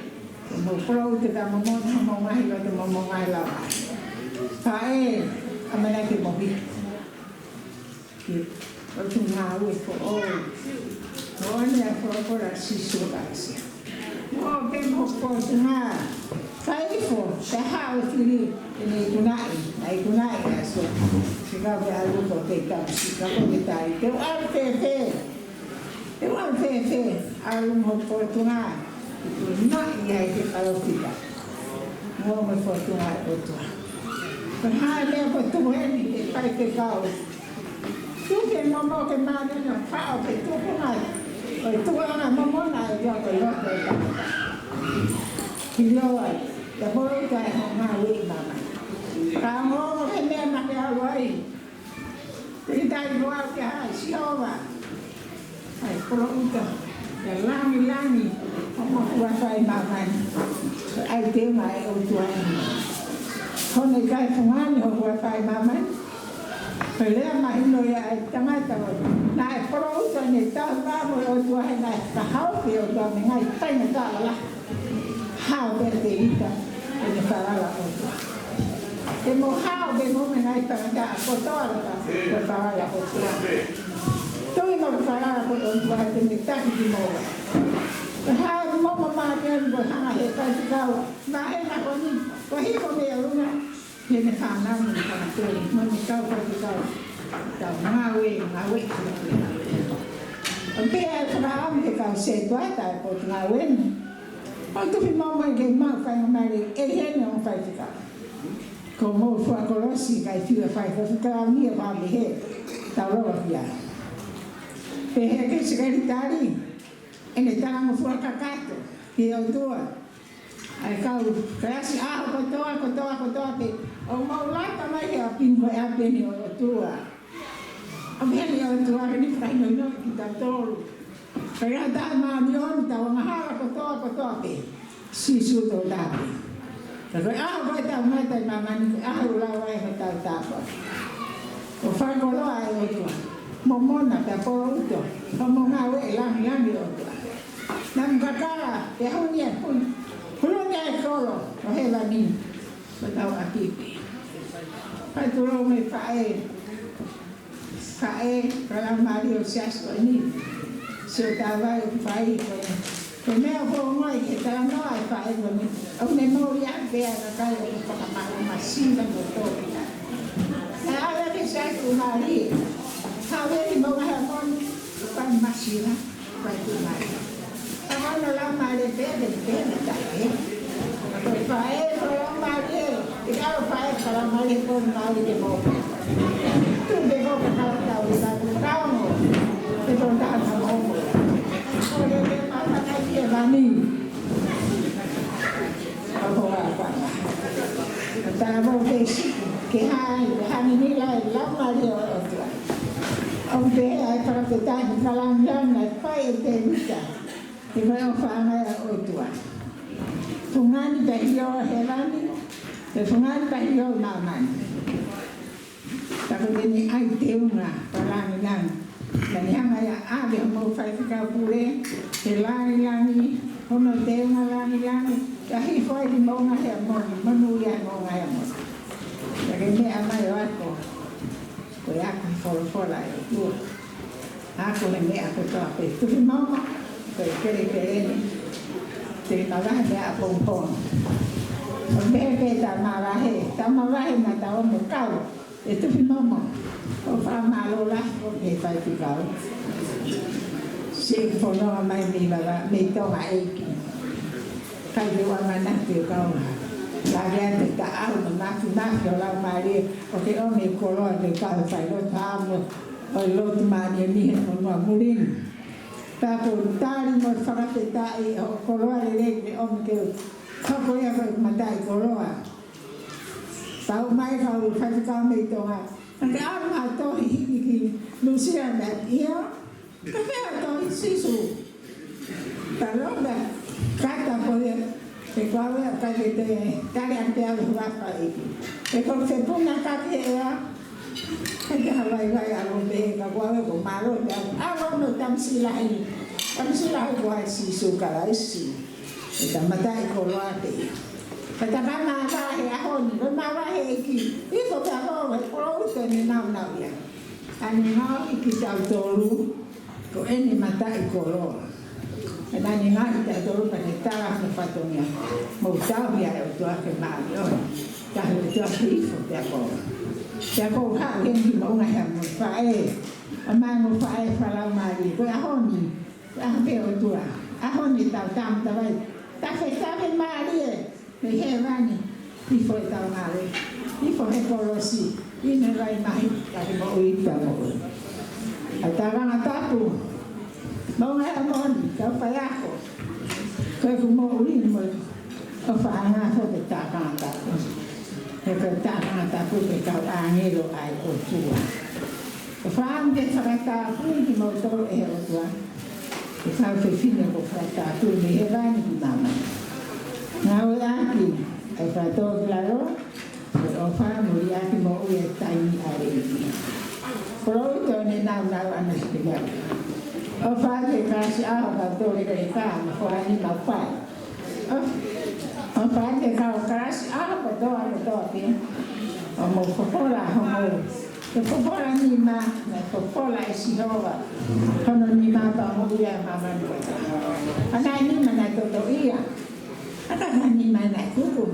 mo koloa ʻuta pea mo mo, mo ngaahi loto mo mo ngaahi lava. Pea ē, ʻamanaki mo hiki. Ke ʻotu ngāue foʻou. Mo ʻene ʻa folofola Sīsū Kalaisi. Mo ke mo fōtunga. Kai ifo, te hao fili, ʻene ikunaʻi, naʻe ikunaʻi ʻa Sīsū. Ke kau ke ʻalu ko ke tau, si ka ko ke tai. Te u ʻalu fēfē. Te u ʻalu fēfē, ʻalu mo fōtunga. Ikunaʻi ai ke palōfita. Mo mo fōtunga ʻOtua. Ko e hā e meʻa ko e tuku heni, ʻe faifekau. Tuku ke momo ke mānena faʻo ke tuku mai. ʻOi tuku ʻana momona ʻe ia ko e loto ʻe ka. Ki loa, ia polo ʻi ka e hanga ui mama. Ka momo ke meʻa ma ke ʻalu ai. Te ke tai koa ke hai Sihova. ʻAi, kolo ʻuta, ʻa e langilangi, ʻo mo fua fai māmani. ʻAi te mai ʻOtua ni. Hono ʻikai fungani hoʻo fua fai māmani. Ko e lea mahino ia ʻa e tangata ʻo. Naʻe kolo ʻuta ne tau vā mo e ʻOtua he naʻe fakahau ki he ʻOtua mei he ngaahi taimi taʻelala. Hao pē ʻa Tēvita, ʻene falala ʻOtua. Te mo hao pē mo mei he ngaahi tangata kotoa lava, ko e falala ʻOtua. Tui mo e falala ko e ʻOtua te ne taki kimoua. Ko e hao mo mo māke mo hanga he faifekau, ma he na ko ni, ko hiko mei ʻolunga, he ne fānau mo ne fānau, mo ne kau faifekau. Tau ngāue, ngāue, ngāue. ʻO pea e fakaʻamu ke kau sētuata e potu ngāue ni. ʻO tufi mau mai ke mau fai ngamale, ʻe he ne o faifekau. Ko mau fua kolosi kai fiu e fai faifekau ni e fāmihi. Tau lava fia. Pehē ki he sekelitali, ʻene talangofua kakato, ki he ʻOtua. ʻA e kau, kalasi ʻaho kotoa, kotoa, kotoa pē. ʻO mau lata mai he ʻapi ni, he ʻapi ni ʻo e ʻOtua. ʻApi ni ʻo e ʻOtua, ke ne fakahinohino kitautolu. Ka ʻi ai ha taha māʻoniʻoni, tau angahala kotoa, kotoa pē. Sīsū tō tāpē. Ka ko e ʻaho ko ē tau mai tai māmani, ko e ʻaho ʻoku lava ai hotau tāpuaki. ʻO fakakoloa e ʻOtua. Momona pea polo ʻuta. Ka mo ngāue ʻe langilangi ʻOtua. Namu kakala, pea huni e puni. Hulu ni e kolo, ʻo hēvani. Ko tau ʻapipi. Fai tulou mei faʻē. Faʻē, ka Laumālie ʻo Siaʻatoni. Sio tau vai ʻo fai ko e. Ko e meʻa ʻoku ou ongoʻi he talanoa e faʻē ko eni. ʻOku ne mou ia pea ka kai ʻo fakamaʻu masina mo tō. Naʻe ʻave ke Siaʻatoni mālie. Haʻu eni mo ngaahi ʻapi ni, ʻo fai masina. Ko e tuʻu mai. Ka ko hono Laumālie pē, pē, pē, na taʻe. Ko e faʻē, ko e Laumālie. ʻIkai ko e faʻē, ko e Laumālie, ko e ngāue ke mo. Tuʻu pē ko e kakala tau, ʻi ka ko e kaongo. Pē ko e taha ka mo. Ni. ʻOku ou ʻapaʻapa. Ka tala mo ke si, ke hai, ke hani ni lai, Laumālie ʻo e ʻOtua. ʻOku pehē ʻa e fakafetaʻi, fakalāngilangi, ʻa e fai ʻe Tēvita. He ko e ʻofaʻanga ia ʻo e ʻOtua. Fungani pē ʻi hēvani, pea fungani pē ʻi māmani. Ka ko ʻene ʻai teunga fakalāngilangi. Ka ne hanga ia ʻo ʻave homou faifekau pule, ke lāngilangi, hono teunga lāngilangi, ka hifo ai ki Moʻunga Heamoni, monūʻia Moʻunga Heamoni. Ka ke meʻa mai ʻo ako, ko e ako he folofola ʻa e ʻOtua. Ako he meʻa kotoa pē. Tufi momo, ko e kelekele ni. Te mavahe meʻapongipongi. ʻO meʻa pē ta mavahe, ta mavahe na ta ō mo kau. ʻE Tufi momo, ʻoku fakamālō lahi ʻo ke faifekau. Siʻi fononga mai mei vava, mei Tonga ʻEiki. Kai te ua manatu e kau ha. Lave atu e taʻau mo e mafimafi ʻo e Laumālie, ʻo ke ʻomi e koloa ke kau fai lotu amo, ʻo lotu māʻoniʻoni he fonua muli ni. Pea ʻoku ou tali mo fakafetaʻi hoʻo koloa lelei ke ʻomi ke u hoko ia ko e mataʻikoloa. Tau mai kau faifekau mei Tonga. Naʻa ke ʻalu ha tohi hiki ki Nuʻusila na ia. Ka pea tohi Sīsū. Talo mea kata ko ia. He ko au ia ʻikai ke te tali ʻaki pē au ʻi he huafa ʻEiki. He ko e fepuna ka ke ea. He ke havaivai ʻa Lombe, ka ko au ia ʻoku mālō pē au. Au ʻa mo Tamasiʻi Lahi. Tamasiʻi Lahi ko ai Sīsū Kalaisi. ʻE ta mataʻikoloa pē ia. Ka ta ka mavahe ʻaho ni, ka mavahe ʻEiki. Hifo pē ʻa ko e koloa ʻoku ne nāunau ia. ʻA ne ngaohi kitautolu, ko ʻene mataʻikoloa. ʻE naʻa ne ngaohi kitautolu pea ne tala hono fatongia. Mou tauhi ʻa e ʻOtua ke māʻoniʻoni. Tauhi ʻa e ʻOtua ke hifo pē ʻa ko. Pea ko e haʻu heni ki Moʻunga Heamoni, faʻē. ʻA mai mo faʻē fakalaumālie. Ko e ʻaho ni, ʻa pē ʻOtua. ʻAho ni tau tama tavai. Tafetafemālie. Mei hēvani, hifo ʻetau ngāue, hifo he kolosi, ʻi he vai mai, ka ke moʻui pea moʻui. ʻA e tākanga tapu, Moʻunga Heamoni, kau faiako, ko ʻeku moʻui mo e ʻofaʻanga foki e tākanga tapu. He ko e tākanga tapu ke kau ʻāngelo ʻa e ʻOtua. ʻOku ou fie fakatapui kimoutolu ʻe he ʻOtua. Ko e kau fefine kuo fakatapui mei hēvani ki māmani. Ngāueʻaki ʻa e fakatōkilalo, ko e ʻofa mo e liʻaki moʻui ʻa e taimi ʻa e ʻEiki. Koloa ʻoku ne nāunau ʻana si ke meʻa. ʻOfa ke kalasi ʻa e fakatōkilalo ka mo hola ni mau fai. ʻO, ʻofa ke kau kalasi ʻa e kotoa, kotoa pē. ʻO mou fofola, ʻo mou. Ke fofola nima, naʻe fofola ʻe Sihova. Hono nima pea moʻui ʻa māmani. ʻA ʻene nima naʻe totoʻia. ʻA ʻene nima naʻe kuku.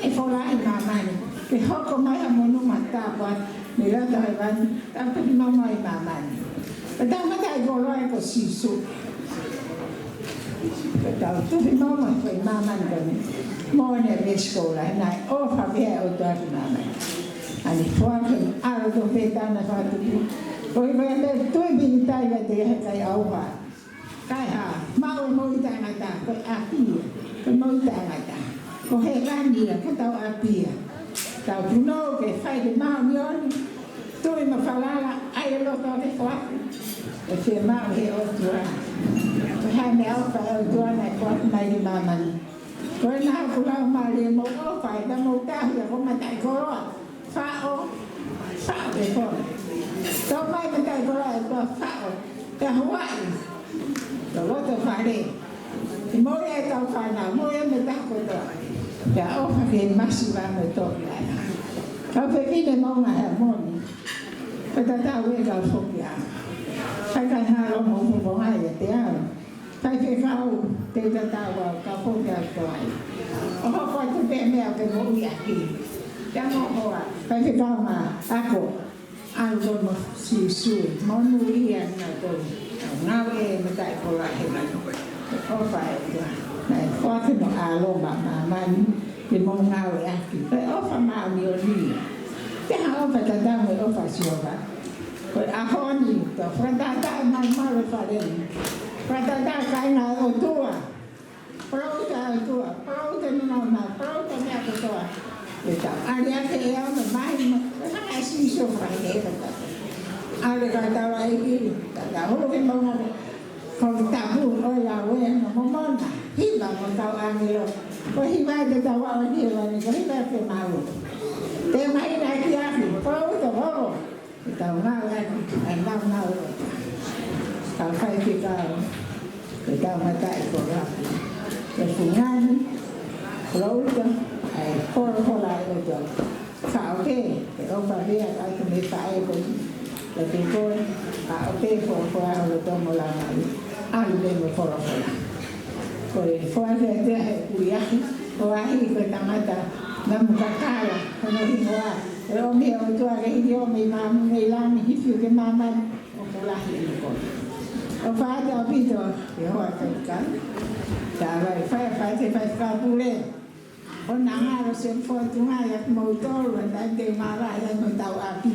ʻE fola ʻi māmani. Ke hoko mai ha monū mo ha tāpuaki. Mei loto hēvani. Ka piki mau mai māmani. Ka tau mataʻikoloa ʻe ko Sīsū. Ka tau tufi mau mai ko e māmani ko eni. Mo ne Mexico la, naʻe ʻofa pē ʻa e ʻOtua ki māmani. ʻA ne foaki ʻa e ʻAlo tofu pē taʻu ʻe fakatupu. Ko e ko e tui pē ʻi taʻe ʻikai te ia he kai ʻauha. Kai ha, maʻu e moʻui taʻengata, ko e ʻapi ia, ko e moʻui taʻengata. Ko hēvani ia, ko ʻetau ʻapi ia. Tau punou ke fai ke māʻoniʻoni, tui mo falala, ʻai e loto ke foaki. ʻE fiemaʻu he ʻOtua. Ko e hā e meʻaʻofa ʻa e ʻOtua naʻe foaki mai ki māmani. Ko e naʻa ku lau mālie mo ʻofa, ʻe ta mo tauhi ʻa ko mataʻikoloa. Faʻo, faʻo e fono. Tau mai mataʻikoloa ʻe kua faʻo. Pea huaʻi. Tau loto fale. ʻE moʻui ʻetau fānau, moʻui ʻa e mataʻikoloa. Pea ʻofa ke masiva mo toki ai. Kau fefine Moʻunga Heamoni. Pea tatau e kau foki ā. Kai kai halo mo fofonga ia te au. Faifekau, te u tatau au, ka foki au ko ai. ʻO hoko atu pē meʻa ke moʻui ʻaki. Ia mo hoa, faifekau ma, ako. ʻAlu mo Sīsū, monūʻia naʻa tau. Ngāue mataʻikoloa he manu. ʻOfa e tua. Naʻe foaki hono ʻAlo maʻa māmani, ke mou ngāueʻaki. Ko e ʻofa māʻoniʻoni. Te ha ʻofa tatau mo e ʻofa ʻa Sihova. Ko e ʻaho ni, tau fakatātā e malumalu e fale ni. Fakatātā e kāinga ʻo e ʻOtua. Palōmesi ʻa e ʻOtua, palōmesi ʻa e nāunau, palōmesi ʻa e meʻa kotoa. ʻE tau ʻali ake ʻe au mo e māhina, ʻe hanga ʻe Sīsū ʻo fakaʻehiʻehi kitautolu. ʻAlu e kakai ʻa e ʻEiki, tau hū ki he moʻunga ko e tapu ʻo Lauea mo Momona, hiva mo e kau ʻāngelo. Ko e hiva ʻe tau ʻaʻahi ʻe lani, ko e hiva ʻe maʻu. Pea māhina ʻe kiʻi ʻalu, palōmesi ʻo hoko. Ke tau ngāueʻaki ʻa e nāunau ʻo e ʻOtua. Kau faifekau, ke tau mataʻi ko rapi. Ke fungani, louta, ʻa e folofola ʻa e ʻOtua. Faʻo ke, ke ʻofa pea ka atu mei faʻē ko eni. Ke te koe, faʻo ke folofola ʻo loto mo langai. ʻAlu pē mo e folofola. Ko e foaki atu ʻa e kuliahi, ko ahi ko e tangata, namu kakala, ko hono hingoa, ʻe ʻomi ʻe he ʻOtua ke hiki ʻo mei māmani, mei langi hifo ki māmani, ʻoku lahi ʻene kovi. ʻOfa atu ʻaupito, ʻe hoa kaukau. Tau vai fai, fai te fai fakapule. ʻO na ngalo se fotu ngai ʻa moutolu, ʻa tai te mara ia mo tau ʻapi.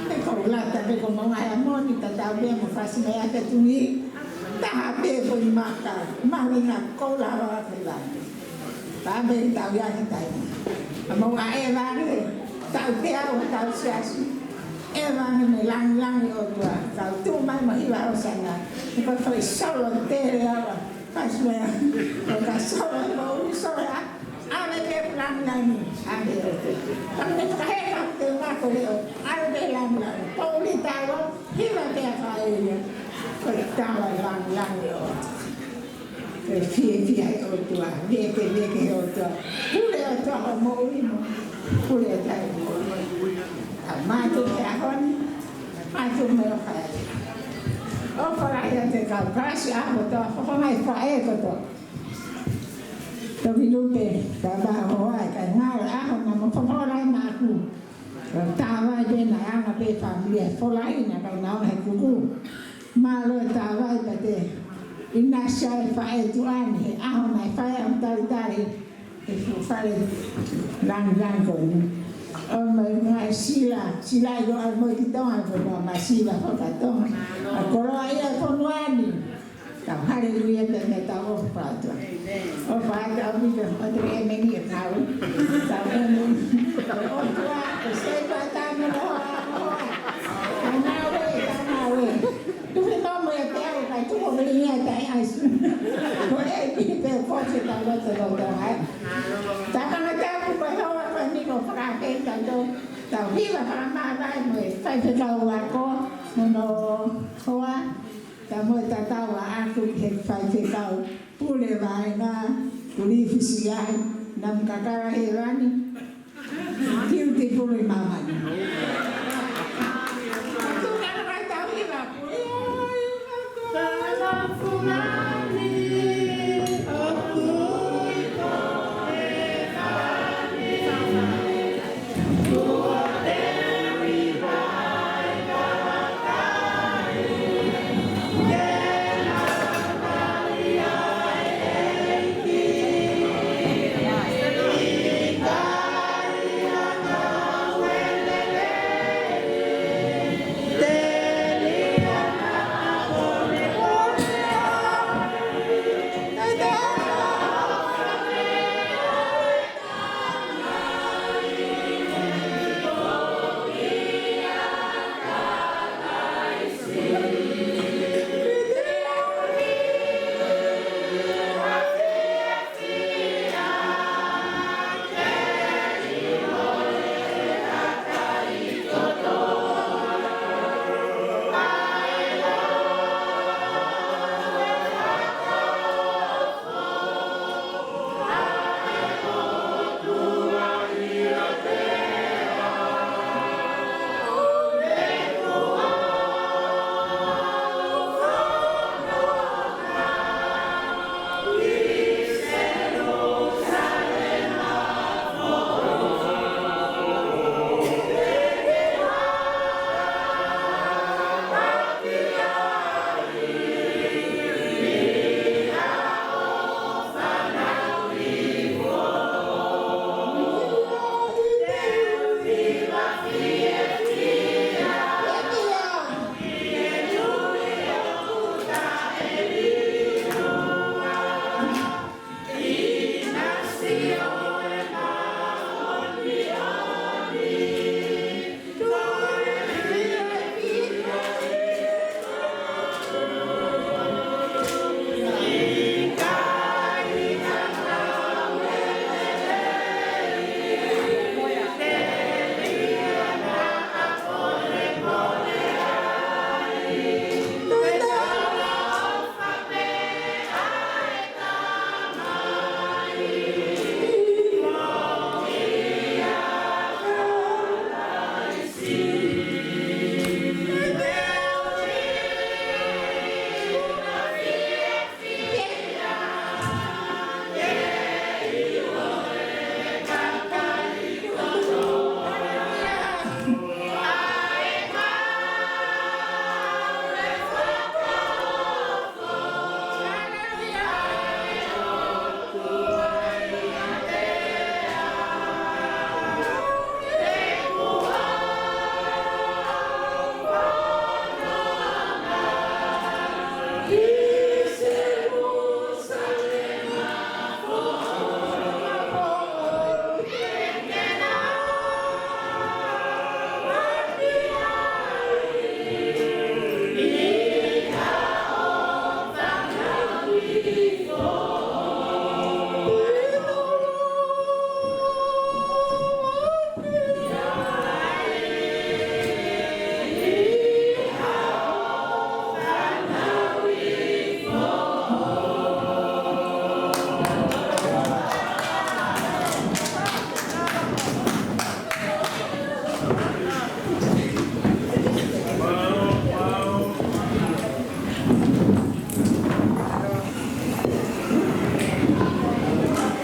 Pe ko lata, pe ko maunga ʻa moni, tatau pē mo fasi mai ʻa te tumi. Taha pē ko i maka, malinga ko lava pe langi. Taha pē tau ia ki tai. ʻA maunga ʻe vange, tau te au, tau siasi. ʻE vange mei langilangi ʻOtua, tau tuʻu mai mo hiva ʻo sana. Ko e foʻi solo tele ava, pasua, ko ka solo, ko ui solo, ʻave pē langilangi, ʻave ʻOtua. Ka me ka he ka te ma ko leo, ʻave pē langilangi. Ko ui tau, hiva pē ʻa faʻē ia. Ko e tau langilangi ʻOtua. Ke fiefia he ʻOtua, veke, veke he ʻOtua. Pule ʻOtua ʻo moʻui mo. Pule ʻOtua ʻo moʻui. ʻA mātou he ʻaho ni, mātou mo e fai. ʻOfa lahi atu ki he kau kalasi ʻa kotoa, fakaʻamu mai faʻē kotoa. Toki lupe, ka ba hoa, ka ngalo ʻaho na mo fakaʻola mai ʻaku. Ka tava i pē na anga pē fāmili ʻa e fola ina ka na ona he kuku. Mālō e tava i pē te. ʻInasia e faʻē tuʻa ni, he ʻaho na ʻe fai ʻa e talitali. He fuʻu fale langilangi ko eni. ʻO mai ngai sila, sila ʻi ʻo ʻalu mo ki Tonga, ko e masiva fakatonga. ʻA e koloa ia e fonua ni. Tau haleluia pē mei tau ʻofa atu. ʻOfa atu ʻaupito, ʻoatu e ʻēmeni ʻe kau. Tau ʻēmeni. ʻOtua, ʻe sei pā tau mo hoa, hoa. Tau ngāue, tau ngāue. Tuku noa mo ia te au, kai tuku mili ia tai ʻaisi. Ko e ʻEiki pē ko se tau loto loto ai. Tau kanga tau ku ko hoa ko ni ko fakafe tau tau. Tau hiva fakamāvae mo e faifekau ako, mo hono hoa. Ka mo e tatau ʻaʻaku ki he faifekau pule vaenga, pule fisiahi, namu kakala he vani, tiuti pule māmani. Ka tu kala kai tau hiva pule.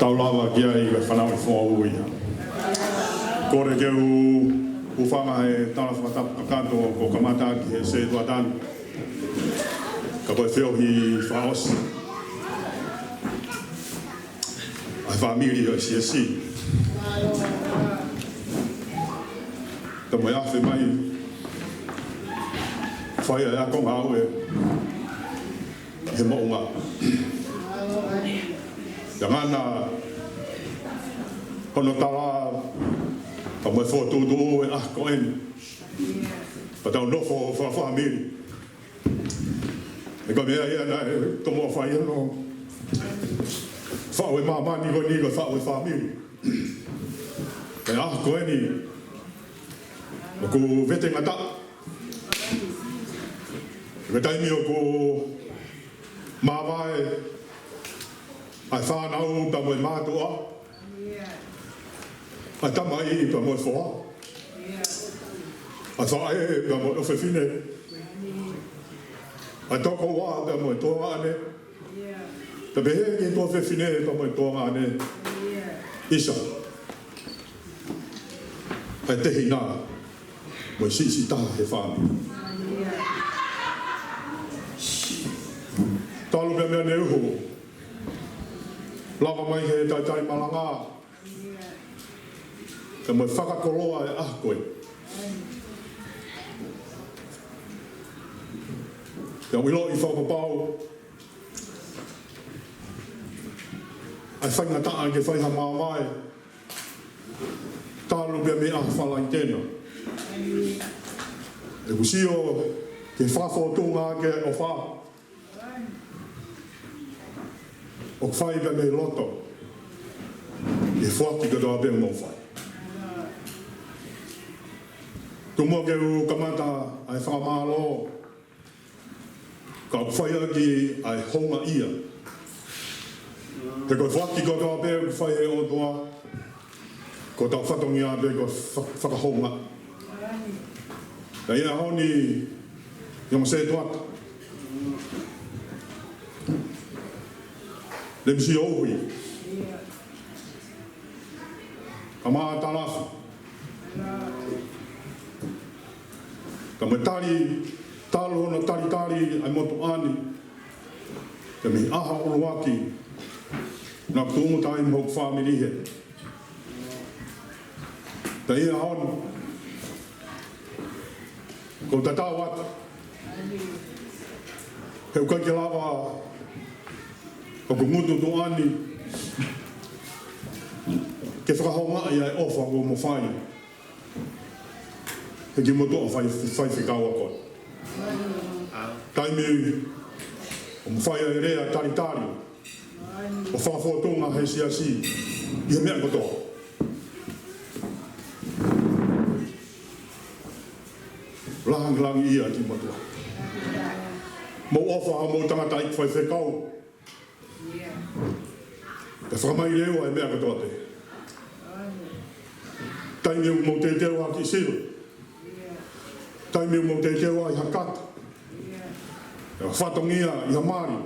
Tau lava ki ai, kae fanauʻi foʻou ia. Kole ke u hūfanga he tala fakatapu kakato kuo kamata ʻaki he setuata ni. Ka ko e feohi fakaʻosi ʻa e fāmili ʻo e siasi. Ka mo e afe mai, fai ʻa e ako ngāue he moʻunga. Pea ngana hono tala, ka mo e fokotuʻutuʻu ʻo e ʻaho ko eni. Pea tau nofo fakafāmili. He ko e meʻa ia naʻe tomuʻa fai hono faʻu ʻe māmani ko eni ko e faʻu ʻe fāmili. Pea ʻaho ko eni, ʻoku vete ngata. Ko e taimi ʻoku māvae ai fānau pea mo e mātuʻa, ʻa e tamai pea mo e foha, ʻa e faʻē pea mo e ʻofefine, ʻa e tokoua pea mo e tuongaʻane, pea pehē ki he tuofefine pea mo e tuongaʻane. ʻIsa, ʻa e tehina mo e siʻisiʻi taha he fāmili. Talu pē meʻa ne uhu lava mai he talitali malanga, ka mo e fakakoloa e ʻaho ko ē. Pea u ʻiloʻi fakapapau ʻa e faingataʻa ke fai ha māvae talu pē mei he ʻaho Falaite na. ʻOku sio ki he fakafōtunga ke ʻofa ʻoku fai pē mei loto ki he foaki kotoa pē ʻoku mou fai. Tomuʻa ke u kamata ʻa e fakamālō, ka ʻoku fai ʻaki ʻa e houngaʻia. He ko e foaki kotoa pē ʻoku fai ʻe he ʻOtua, ko hotau fatongia pē ko e fa-, fakahounga. Pea ʻi he ʻaho ni, ʻi hono setuata, Lemisi Ohui, Kamā Talafu, ka mo e tali, talu hono talitali ʻa e motuʻa ni, pea mei he ʻaho ʻuluaki naʻa ku tumuta ai mo hoku fāmili hē. Pea ʻi he ʻaho ni, ʻoku ou tatau atu, he ʻoku ʻikai ke lava hoku ngutu tuʻa ni ke fakahoungaʻi ʻa e ʻofa kuo mo fai he kiʻi motuʻa fai, faifekau ako. Taimi ʻoku mo fai ai e lea talitali ʻo fakafōtunga he siasi ʻi he meʻa kotoa. Langilangiʻia kiʻi motuʻa. Mou ʻofa homou tangataʻeiki faifekau. Pea fakamaileua e meʻa kotoa pē. Taimi ʻoku mou teuteu ai ha kiʻi sila, taimi ʻoku mou teuteu ai ha kata, ʻa e fatongia ʻi ha mali,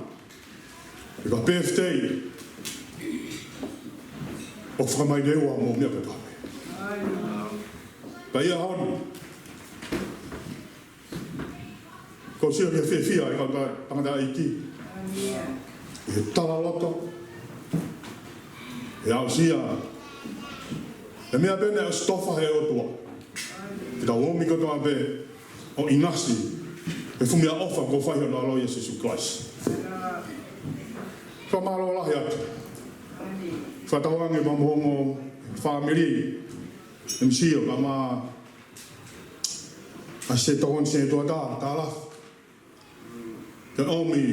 ʻi ha birthday, ʻoku fakamaileua homou meʻa kotoa pē. Pea ʻi he ʻaho ni, ʻoku ou sio ki he fiefia ʻa e kau ta-, tangataʻeiki. ʻI he talaloto, he aʻusia e meʻa pē naʻe ʻosi tofa he ʻOtua ke tau ō mai kotoa pē ʻo ʻinasi he fuʻu meʻaʻofa kuo fai hono ʻAlo ʻia Sīsū Kalaisi. Fakamālō lahi atu. Fakatauange pea mo homo fāmili, M C ʻo Kamā ʻa e Setuata, Setuata Talafu, ke ʻomi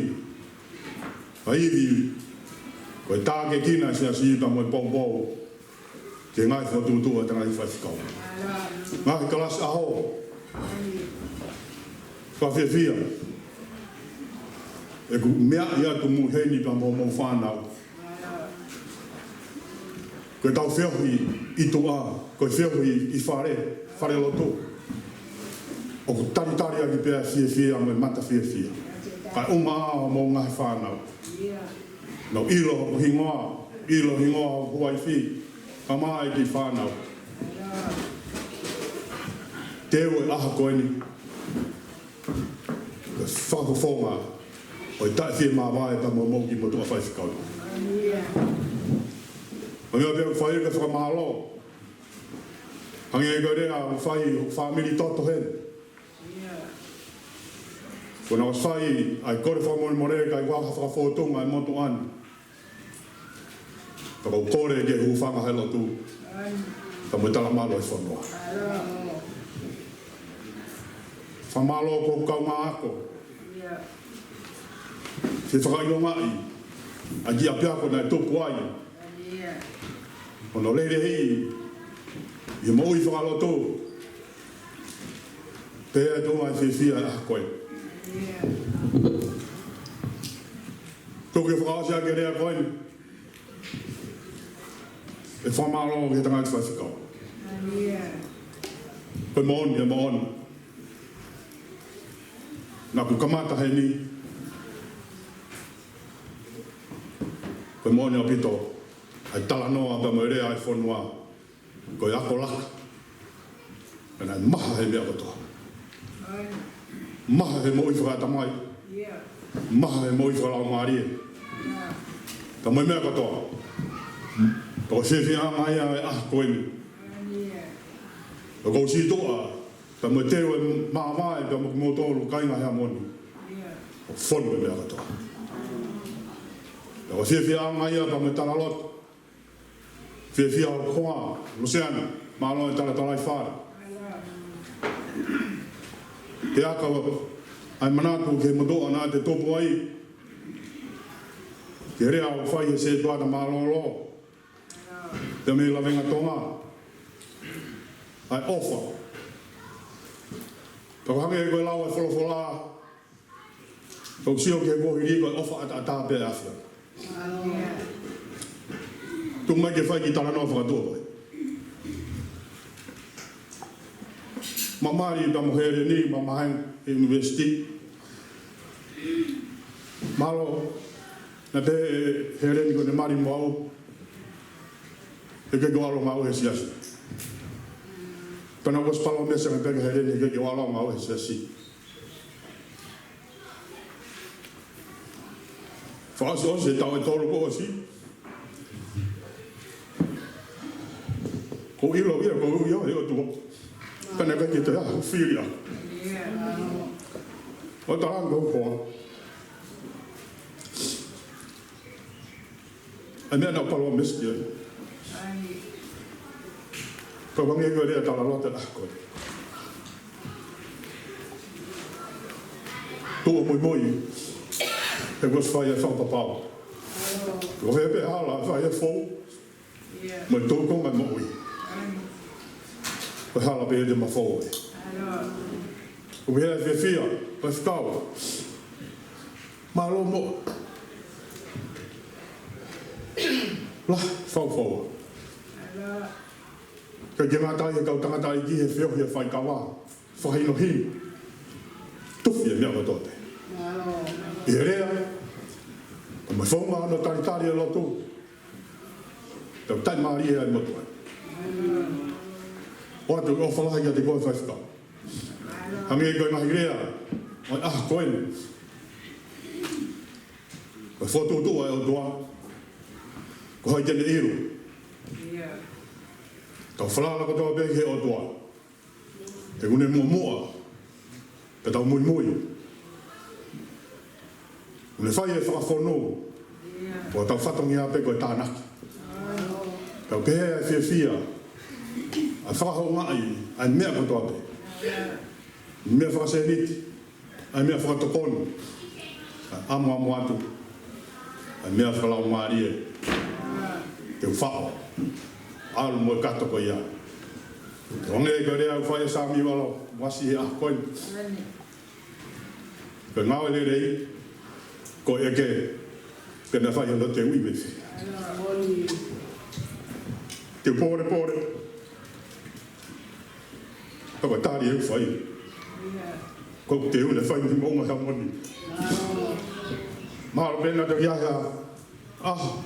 ʻa e ivi ko e tākiekina e siasi pea mo e poupou ki he ngaahi fokotuʻutuʻu ʻa e tangataʻeiki faifekau, ngaahi kalasi ʻaho. Fakafiefia ʻeku meaʻi atu mo heni pea mo homo fānau. Ko ʻetau feohi ʻi tuʻa, ko e feohi ʻi fale, falelotu, ʻoku talitali ʻaki pē ʻa e fiefia mo e mata fiefia. Kae ʻumaʻā homou ngaahi fānau. Nau ʻilo hoku hingoa, ʻIlo hingoa hoku uaifi, kae ʻumaʻā e kiʻi fānau. Teu e ʻaho ko eni, ko e fakafofonga ʻo e taʻefiemāvae pea mo hoʻomou kiʻi motuʻa faifekau. Ko e meʻa pē ʻoku fai ke fakamālō. Hangē ko e lea ʻoku fai ʻe hoku fāmili toto heni. Kuo nau ʻosi fai ʻa e kole fakamolemole kae ʻikai ha fakafōtunga ʻa e motuʻa ni. Ka ʻoku ou kole ke hūfanga he lotu, kae ʻumaʻā e talamalu ʻo e fonua. Fakamālō ki hoku kaungā ako. Fie fakaʻilongaʻi ʻa e kiʻi ʻapiako naʻe tupu ai hono lelei ʻi he moʻui fakalotu. Pea ʻoku ou fiefia he ʻaho ko eni. Tuku ke fakaʻosi ʻaki e lea ko eni e fakamālō ki he tangata faifekau. Ko e moʻoni, e moʻoni. Naʻá ku kamata heni. Ko e moʻoni ʻaupito ʻa e talanoa pea mo e lea ʻa e fonua. Ko e ako laka. Ka naʻe maha he meʻa kotoa. Maha he moʻui fakaʻatamai. Maha he moʻui fakalaumālie. Ka mo e meʻa kotoa, ko e fiefiaʻanga ia e ʻaho ko eni. ʻOku ou sītuʻa pea mo e teu e māvae pea mo kimoutolu kāinga Heamoni. ʻOku fonu e meʻa kotoa. Ko e fiefiaʻanga ia pea mo e talaloto. Fiefia hoku hoa, Luseana, mālō e talatalaifale. Te aka ʻa e manatu ki he motuʻa naʻá te tupu ai. Ki he lea ʻoku fai ʻe he sētuata mālōlō. Pea mei Lavengatonga. ʻA e ʻofa. Pea ʻoku hangē ko e lau ʻa e folofola, ʻoku ou sio ki he kuohili ko e ʻofa ʻataʻatā pē ʻa e ʻAfiona. Tuku mai ke fai e kiʻi talanoa fakatuʻa ko ē. Mali pea mo Heleni, mamae he university. Mālō, naʻe pehē ʻe Heleni ko ʻene mali mo au, heʻikai ke u ʻalu ʻo ngāue he siasi. Pea naʻá ku ʻosi palōmesi ange pē kia Heleni heʻikai ke u ʻalu ʻo ngāue he siasi. Fakaʻosiʻosi e taʻu ʻe tolu kuo ʻosi, ʻoku ou ʻilo ia, ʻoku ou ui au ʻe he ʻOtua. Pea naʻe ʻikai ke toe ʻi ai ha fili ʻaʻaku. ʻO talaange ki hoku hoa ʻa e meʻa naʻá ku palōmesi ki ai. Pea ʻoku hangē ko e lea talaloto ʻa e ʻaho ko ē. Tuʻu ʻo muimui, he kuo ʻosi fai e fakapapau. Ko e hā pē hala ʻe fai ʻe he fou, mo e tō ko e ngaahi moʻui, ko e hala pē ia te ma fou ai. ʻOku ou fiefia, faifekau. Mālō mo e faufaua. Kae ʻikai ke ngata ai he kau tangataʻeiki he feohi ʻa e faikava, fakahinohino. Tufi e meʻa kotoa pē. ʻI he lea, pea mo e founga hono talitali e lotu. Tau taʻimālie ai motuʻa. ʻOatu e ʻofa lahi kiate koe faifekau. Hangē ko e ngaahi lea ʻo e ʻaho ko eni. Ko e fokotuʻutuʻu ʻa e ʻOtua, ko hai te ne ʻilo? Tau falala kotoa pē ki he ʻOtua. He ʻokú ne muʻomuʻa, pea tau muimui. ʻOkú ne fai e fakafonu, ko hotau fatongia pē ko e tānaki. Tau pehē ʻa e fiefia, ʻa e fakahoungaʻi ʻa e meʻa kotoa pē. Meʻa fakasēniti, ʻa e meʻa fakatokoni, ʻa e ʻamuʻamu atu, ʻa e meʻa fakalaumālie. Te u faʻo, ʻalu mo e kato ko ia. Te u hangē ko e lea ʻoku fai ʻe Sāmiuela, ʻoku ʻasi he ʻaho ko eni. Ko e ngāue lelei, ko e ʻeke, pea naʻe fai hono teuʻi mei fē. Te u pōlepole, ka ko e tali ʻe fai. Ko e teu naʻe fai mei Moʻunga Heamoni. Mahalo pē naʻa tau ʻi ai ha ʻAho,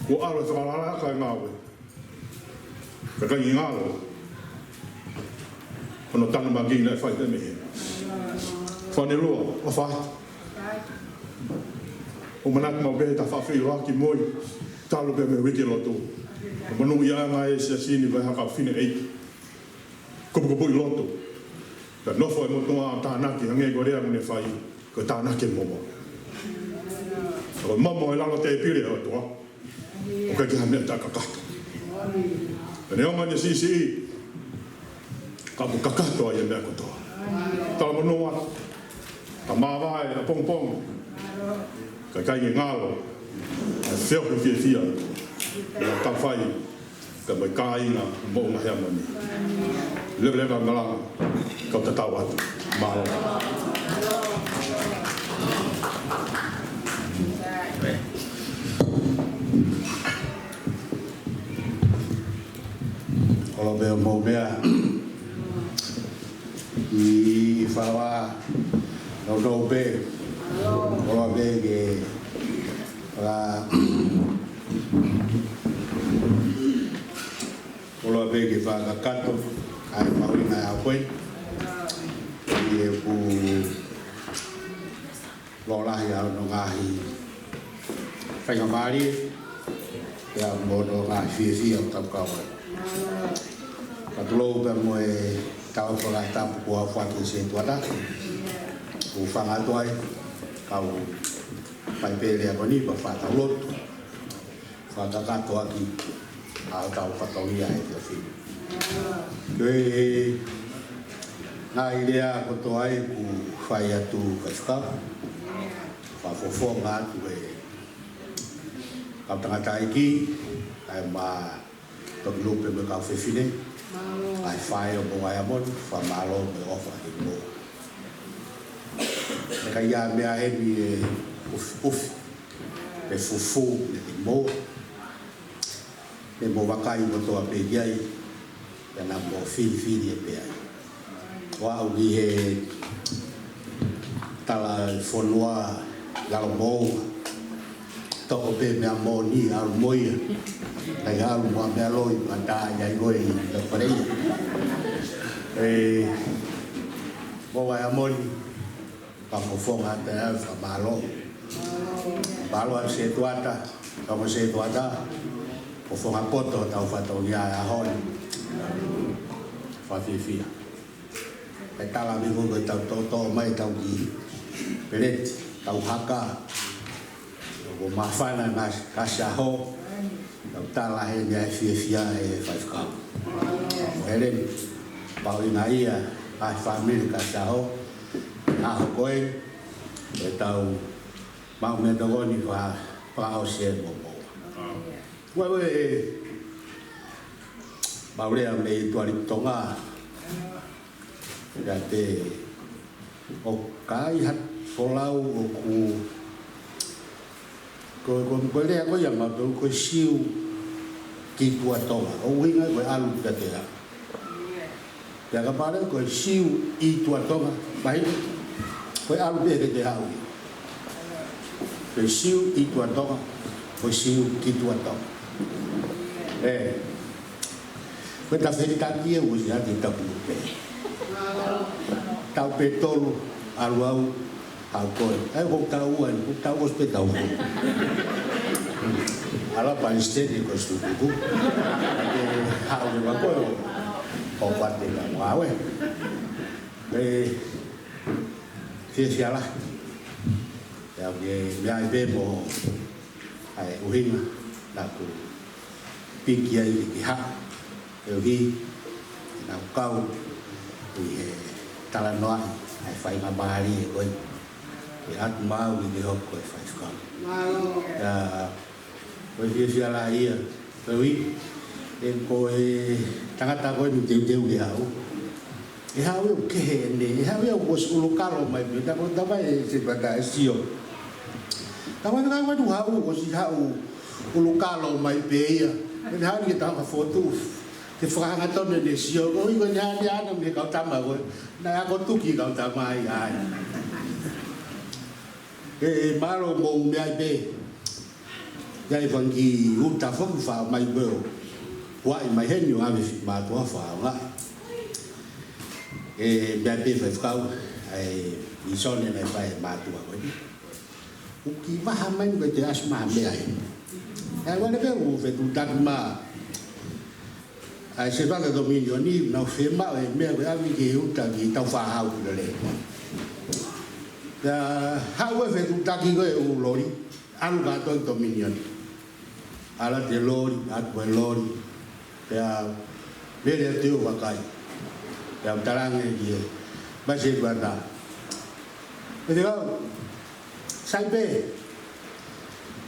kuo ʻalu e fakalakalaka e ngāue. Ka ʻikai ngalo hono tanumaki naʻe fai pē mei hē. Fānelua, ʻofa atu. ʻOku manatu maʻu pē ʻeta faʻa feʻiloaki mo ia, talu pē mei he uike lotu. ʻOku monūʻiaʻanga e siasi ni, vahe ha kau fineʻeiki. Kupukupuʻi lotu. Pea nofo e motuʻa ʻo tānaki, hangē ko e lea ʻoku ne fai, ko e tānaki e momo. Ko e momo ʻi lalo tēpile ʻo e ʻOtua. ʻOku ʻikai ke ʻi ai ha meʻa ʻe taʻekakato. Pea neongo ʻene siʻisiʻi, ka ʻoku kakato ai e meʻa kotoa. Talamonū atu, ka māvae ʻapongipongi, ka ʻikai ke ngalo ʻa e feohi fiefia naʻa tau fai pea mo e kāinga Moʻunga Heamoni. Leveleva e malanga, kau tatau atu. Mālō. Kolo pē ʻo mou meʻa ʻi fava nounou pē. Kolo pē ke la Kolo pē ke fakakakato ʻa e mahuʻinga ʻo e ʻaho ko eni. ʻI heʻeku lōlahi ʻa hono ngaahi faingamālie, pea mo hono ngaahi fiefia ʻoku tau kau ai. Ka tulou pea mo e tau fakatapu kuo aofaki ʻe he setuata, ʻoku fanga atu ai, kau fai pē lea ko eni, pea fakatau lotu. Fakakakato ʻaki ʻa hotau fatongia he efiafi ni. Ko e ngaahi lea kotoa ʻoku fai atu Faifekau, fakafofonga atu e kau tangataʻeiki, ʻa e ma toki lupe mo e kau fefine, ʻa e faʻē ʻo Moʻunga Heamoni, fakamālō mo e ʻofa ʻi muʻa. Naʻe ʻikai ha meʻa heni ʻe ʻufiʻufi pe fufū ʻi muʻa. Naʻa mou vakai kotoa pē ki ai, pea naʻa mou filifili ʻe pē ai. ʻO aʻu ki he tala e fonua ʻi lalo Moʻunga, toko pē meʻa moʻoni ʻalu mo ia. Naʻe ʻalu mo ha meʻa loi, pea tā ia ʻi ko e ʻi lalo fale ia. ʻE, Moʻunga Heamoni, fakafofonga atu e fakamālō. Mālō ʻa e setuata, kau setuata, fofonga poto hotau fatongia he ʻaho ni. Fakafiefia. Kae tala mai ko e tau toʻotoʻo mai tau ki peleti, tau haka. ʻOku māfana ngaahi, ngaahi ʻaho, tau tala heni ʻa e fiefia ʻa e Faifekau. Ko Heleni, pau ʻi he ngaahi ʻa e fāmili ngaahi ʻaho, ʻaho ko ē, ʻe tau maʻu meʻatokoni fa, fakaʻosi e momo. Ue, ue, mau lea mei Tuʻa Litonga. Pea te ʻoku ʻi ai ha folau ʻoku, ko, ko, ko e lea ko ia mautolu ko e Siu ki Tuʻa Tonga. ʻOku ʻuhinga ko e ʻalu pē ki he ʻaho. Pea kapau leva ko e Siu ʻi Tuʻa Tonga, mahino, ko e ʻalu pē ki he ʻaho. Ko e Siu ʻi Tuʻa Tonga, ko e Siu ki Tuʻa Tonga. ʻE. Ko e tafeli taki e usi ati tapu pē. Tau pē tolu, ʻalu au, haʻu koe. ʻAi, ko tau ua, ko tau ʻosi pē tau. ʻAlu pē ʻi Siteni ko Situkuku. ʻE, haʻu leva koe ʻo, ʻo pate ka mo awe. ʻE, fiefia lahi. ʻE au ke meʻa ai pē mo ʻa e ʻuhinga naʻa ku piki ai ke ke haʻu, ʻe ʻuhi, naʻa ku kau ʻi he talanoaʻi ʻa e faingamālie ko ē ke ʻatu maʻau ke ke hoko ko e Faifekau. Mālō. ʻIa, ko e fiefia lahi ia, ʻe ui, ʻe ko e tangata ko eni teuteu ke haʻu. ʻE haʻu ia ʻoku kehe ʻene, ʻe haʻu ia ʻoku ʻosi ʻulu kalo mai pē, ta ko ta mai ʻe se pata ʻe sio. Ta ko e kau atu haʻu, ʻosi haʻu ʻulu kalo mai pē ia. ʻE haʻu ke tau ka fotu, ke fakahangatonu ʻene sio, ko ʻi ko ʻene hane ana mei he kau tama ko ē, naʻe ako tuki kau tama ai ai. ʻE, ʻe mālō mou meʻa ai pē. ʻI ai e fanga kiʻi uta foki ʻoku faʻa ʻomai pē ʻo huaʻi mai heni ʻo ʻave ki he mātuʻa faʻa ʻaonga. ʻE, meʻa pē faifekau, ʻa e visone naʻe fai ʻe he mātuʻa ko eni. ʻOku kiʻi vaha mai ni ko e te ʻasi mai ha meʻa ē. ʻE, ʻoua leva pē ʻo fetuʻutaki mai ʻa e Setuata Tōminioni, nau fiemaʻu e meʻa ko e ʻave ki he uta ki Taufaʻāhau ki Lolelei. Pea haʻu e fetuʻutaki ko ē ʻū loli, ʻalu kātoa ki Tōminioni. ʻAlu atu e loli, ʻalu atu e loli, pea lele atu ʻo vakai. Pea u talaange ki he Setuata. Pea te kau, sai pē,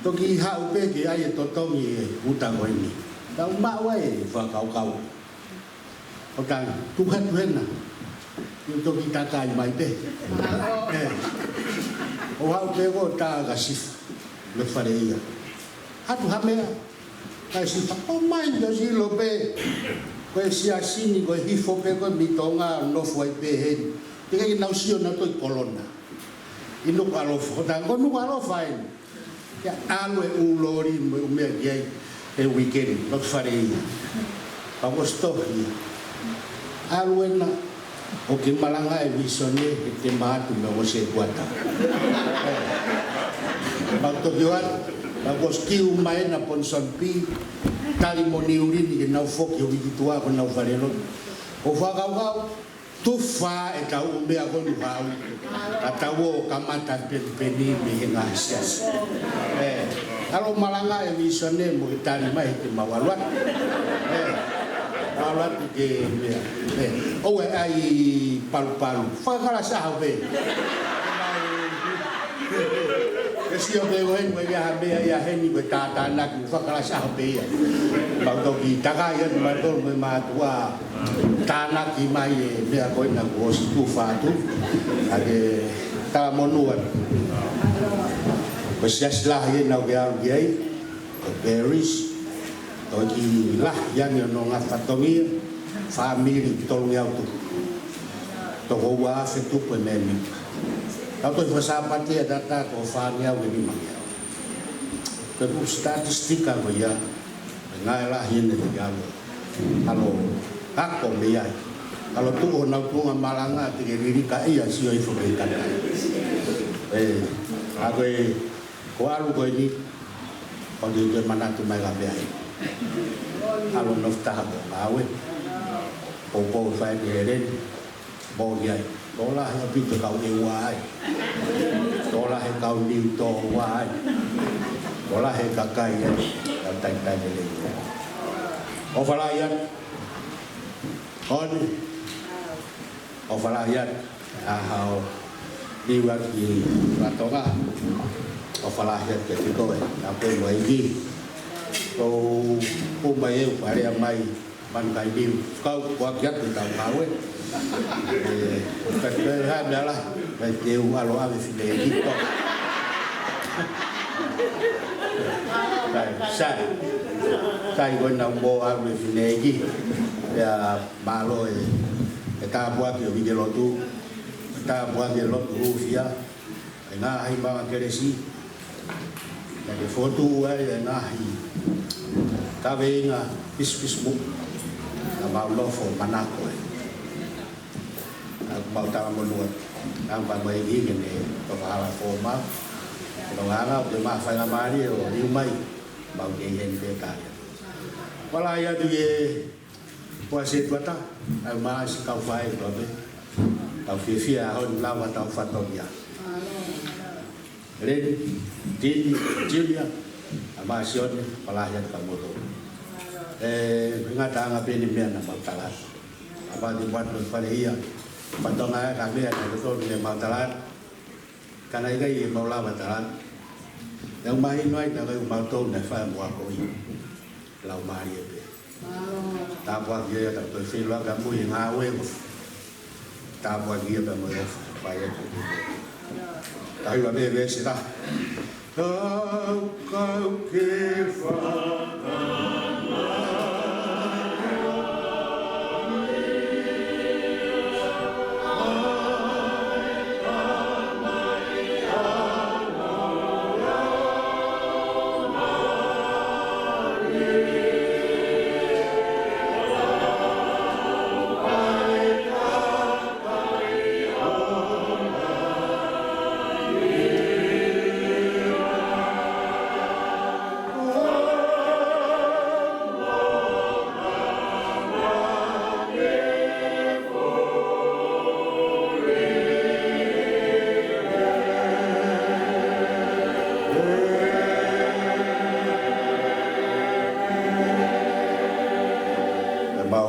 toki haʻu pē ke ʻai e totongi e uta ko eni. Tau maʻu ai e fakakaukau. ʻO tau, tuku atu hena. ʻIo toki takai mai pē. ʻE. ʻO haʻu pē ko ē ʻo tā kia Sifa. Loto Fale Ia. ʻAtu ha meʻa. Kai Sifa, ʻomai kia Silo pē. Ko e siasi ni, ko e hifo pē ko ē mei Tonga, nofo ai pē heni. Teʻeki ke nau sio nautolu ʻi Kolona. ʻI Nukuʻalofa, ʻo tā ko Nukuʻalofa eni. Ia ʻalu e ʻū loli mo e ʻū meʻa ki ai he weekend, Loto Fale Ia. Pea kuo ʻosi tohi ia. ʻAlu ena, ʻoku ke malanga e visone, he te ma ʻatu mo e Setuata. ʻE. Mau toki ō atu, pea kuo ʻosi kiu mai ena Ponsonby, tali mo Niulini ke nau foki he uike tuʻa ko ʻenau falelotu. ʻO fakakaukau, tufa e tau ʻū meʻa ko eni ʻoku haʻu. Ka tau ō ʻo kamata e penipeni mei he ngaahi siasi. ʻE, ʻalu ʻo malanga e visone mo e tali mai he te mau ʻalu atu. ʻE, ʻalu atu ke meʻa. ʻE, ʻoua ʻe ʻai palupalu. Fakakalasi ʻaho pē. ʻE sio pē ko eni, ko e ʻi ai ha meʻa ia heni ko e tātānaki, fakakalasi ʻaho pē ia. Mau toki takai atu mautolu mo e mātuʻa. Tānaki mai e meʻa ko ena kuo ʻosi tufa atu. ʻA ke talamonū atu. Ko e siasi lahi ena ʻoku ke ʻalu ki ai, ko e Parish, toki lahi ange hono ngaahi fatongia, fāmili tolungeau tupu. Toko ua afe tupu e mēmipa. Tau toki fakasāpate ʻa e tata toko fāngeau ki he nimangeau. Ko e fuʻu statistika ko ia, ʻe ngāue lahi ena te ke ʻalu. ʻAlu ʻo ako mei ai. ʻAlu ʻo tuʻu honau tuʻunga malanga te ke lilika ia sio hifo ki he kakai. ʻE, ʻa ko e, ko e ʻalu ko eni, ʻoku ou tui ʻe manatu mai ka meʻa ai. ʻAlu ʻo nofo taha mo ngāue. Poupou fai ni Heleni. Mo ia ai. Tokolahi ʻaupito kau ʻEua ai. Tokolahi kau niu tō ua ai. Tokolahi kakai ai. Kau taitai lelei. ʻOfa lahi atu. Oni. ʻOfa lahi atu. ʻA hao niu atu ki Ratonga. ʻOfa lahi atu kiate koe. Naʻa pē mo e ivi. Ko u mai e u parea mai. Manu kai niu, kau kuaki atu tau kau ē. ʻE, ka te pehē ha meʻa lahi, kai te u ʻalu ʻo ʻave fineʻeiki. Sai, sai. Sai ko ena mo ʻave fineʻeiki. Pea mālō e, e tāpuaki ʻo e uike lotu. Tāpuaki e lotu hūfia. ʻA e ngaahi maʻunga kelesi, naʻa ke fokotuʻu ai e ngaahi kaveinga pisipisimuʻa, naʻa mau nofo manako ai. ʻOku mau talamonū atu, naʻa mau mai ki heni ne toka hala fōmau. Ko e ʻuhinga ʻoku ke maʻu faingamālie ʻo liu mai, mau kei heni pē tali. ʻOfa lahi atu ē, Ko e Setuata, ʻa e mā si kau fai ʻe toa pē. Tau fiefia ʻaho ni lava tau fatongia. Leni, Tini, Junior, ʻa Masione, ʻofa lahi atu kia moutolu. ʻE, ngataʻanga pē eni meʻa naʻa mau tala atu. ʻA Pati Pati Loto Fale Ia, fatongia e ka meʻa naʻa totonu ke mau tala atu. Ka naʻe ʻikai ke mau lava tala atu. Naʻe ʻomai noa ʻi he naʻe ʻikai ke mau tau naʻe fai mo ako ʻi. Lau mālie pē. Tāpuaki ia, tau toe feʻiloaki atu he ngāue ʻoku. Tāpuaki ia pea mo e ʻofa. Fai atu. Tahi ua pē veesi la. Kau, kau ke faka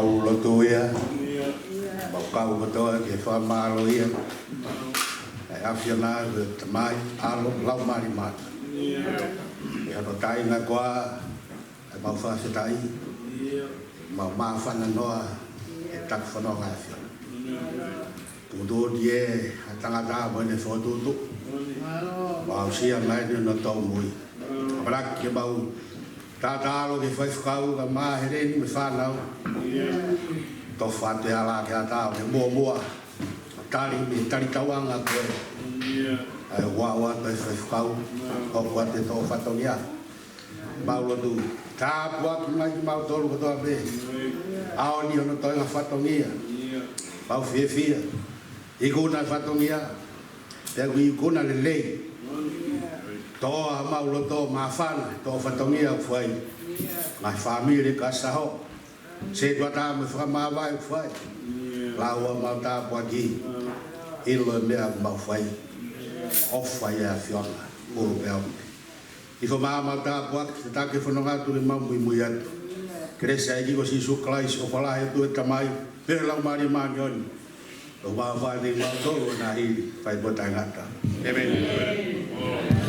Mau lotu ia, mau kau kotoa ke fakamālō ia. ʻE ʻAfiona, ko e Tamai, ʻAlo, Laumālie Māʻoniʻoni. ʻI hono taimi ko eni, ʻoku mau fakafetaʻi, mau māfana noa he taku fononga ʻa e ʻAfiona. Tuʻutuʻuni ʻa e tangata mo ʻene fokotuʻutuʻu. Mau aʻusia mai ʻene tōmui. ʻAmanaki ke mau tatalo ki he faifekau kae ʻumaʻā Heleni mo e fānau. Tofa atu e ala ke ʻatā ʻo ke muʻomuʻa. Tali mei he talitauʻanga ko ē. ʻA e ʻoatu ʻa e faifekau. ʻOku ʻoatu e toʻo fatongia. Mau lotu, tāpuaki mai kimautolu kotoa pē. ʻAoni hono toenga fatongia. Mau fiefia. Ikuna e fatongia. Pea ʻoku ikuna lelei. Toʻo ʻa homau loto māfana, toʻo fatongia ʻoku fai. Ngaahi fāmili ka saho. Setuata mo e fakamāvae ʻoku fai. Lau ʻa homau tāpuaki. ʻIlo e meʻa ʻoku mau fai. ʻOfa ʻa e ʻAfiona. Ulu pea ʻomi. ʻIfo mā mau tāpuaki, tataki e fononga atu ke mau muimui atu. Kelesi ʻa e ʻEiki ko Sīsū Kalaisi, ʻofa lahi ʻa e ʻOtua ko e Tamai, pea mo e Laumālie Māʻoniʻoni. ʻO mau fānau mautolu na hili, fai mo taʻengata. ʻĒmeni.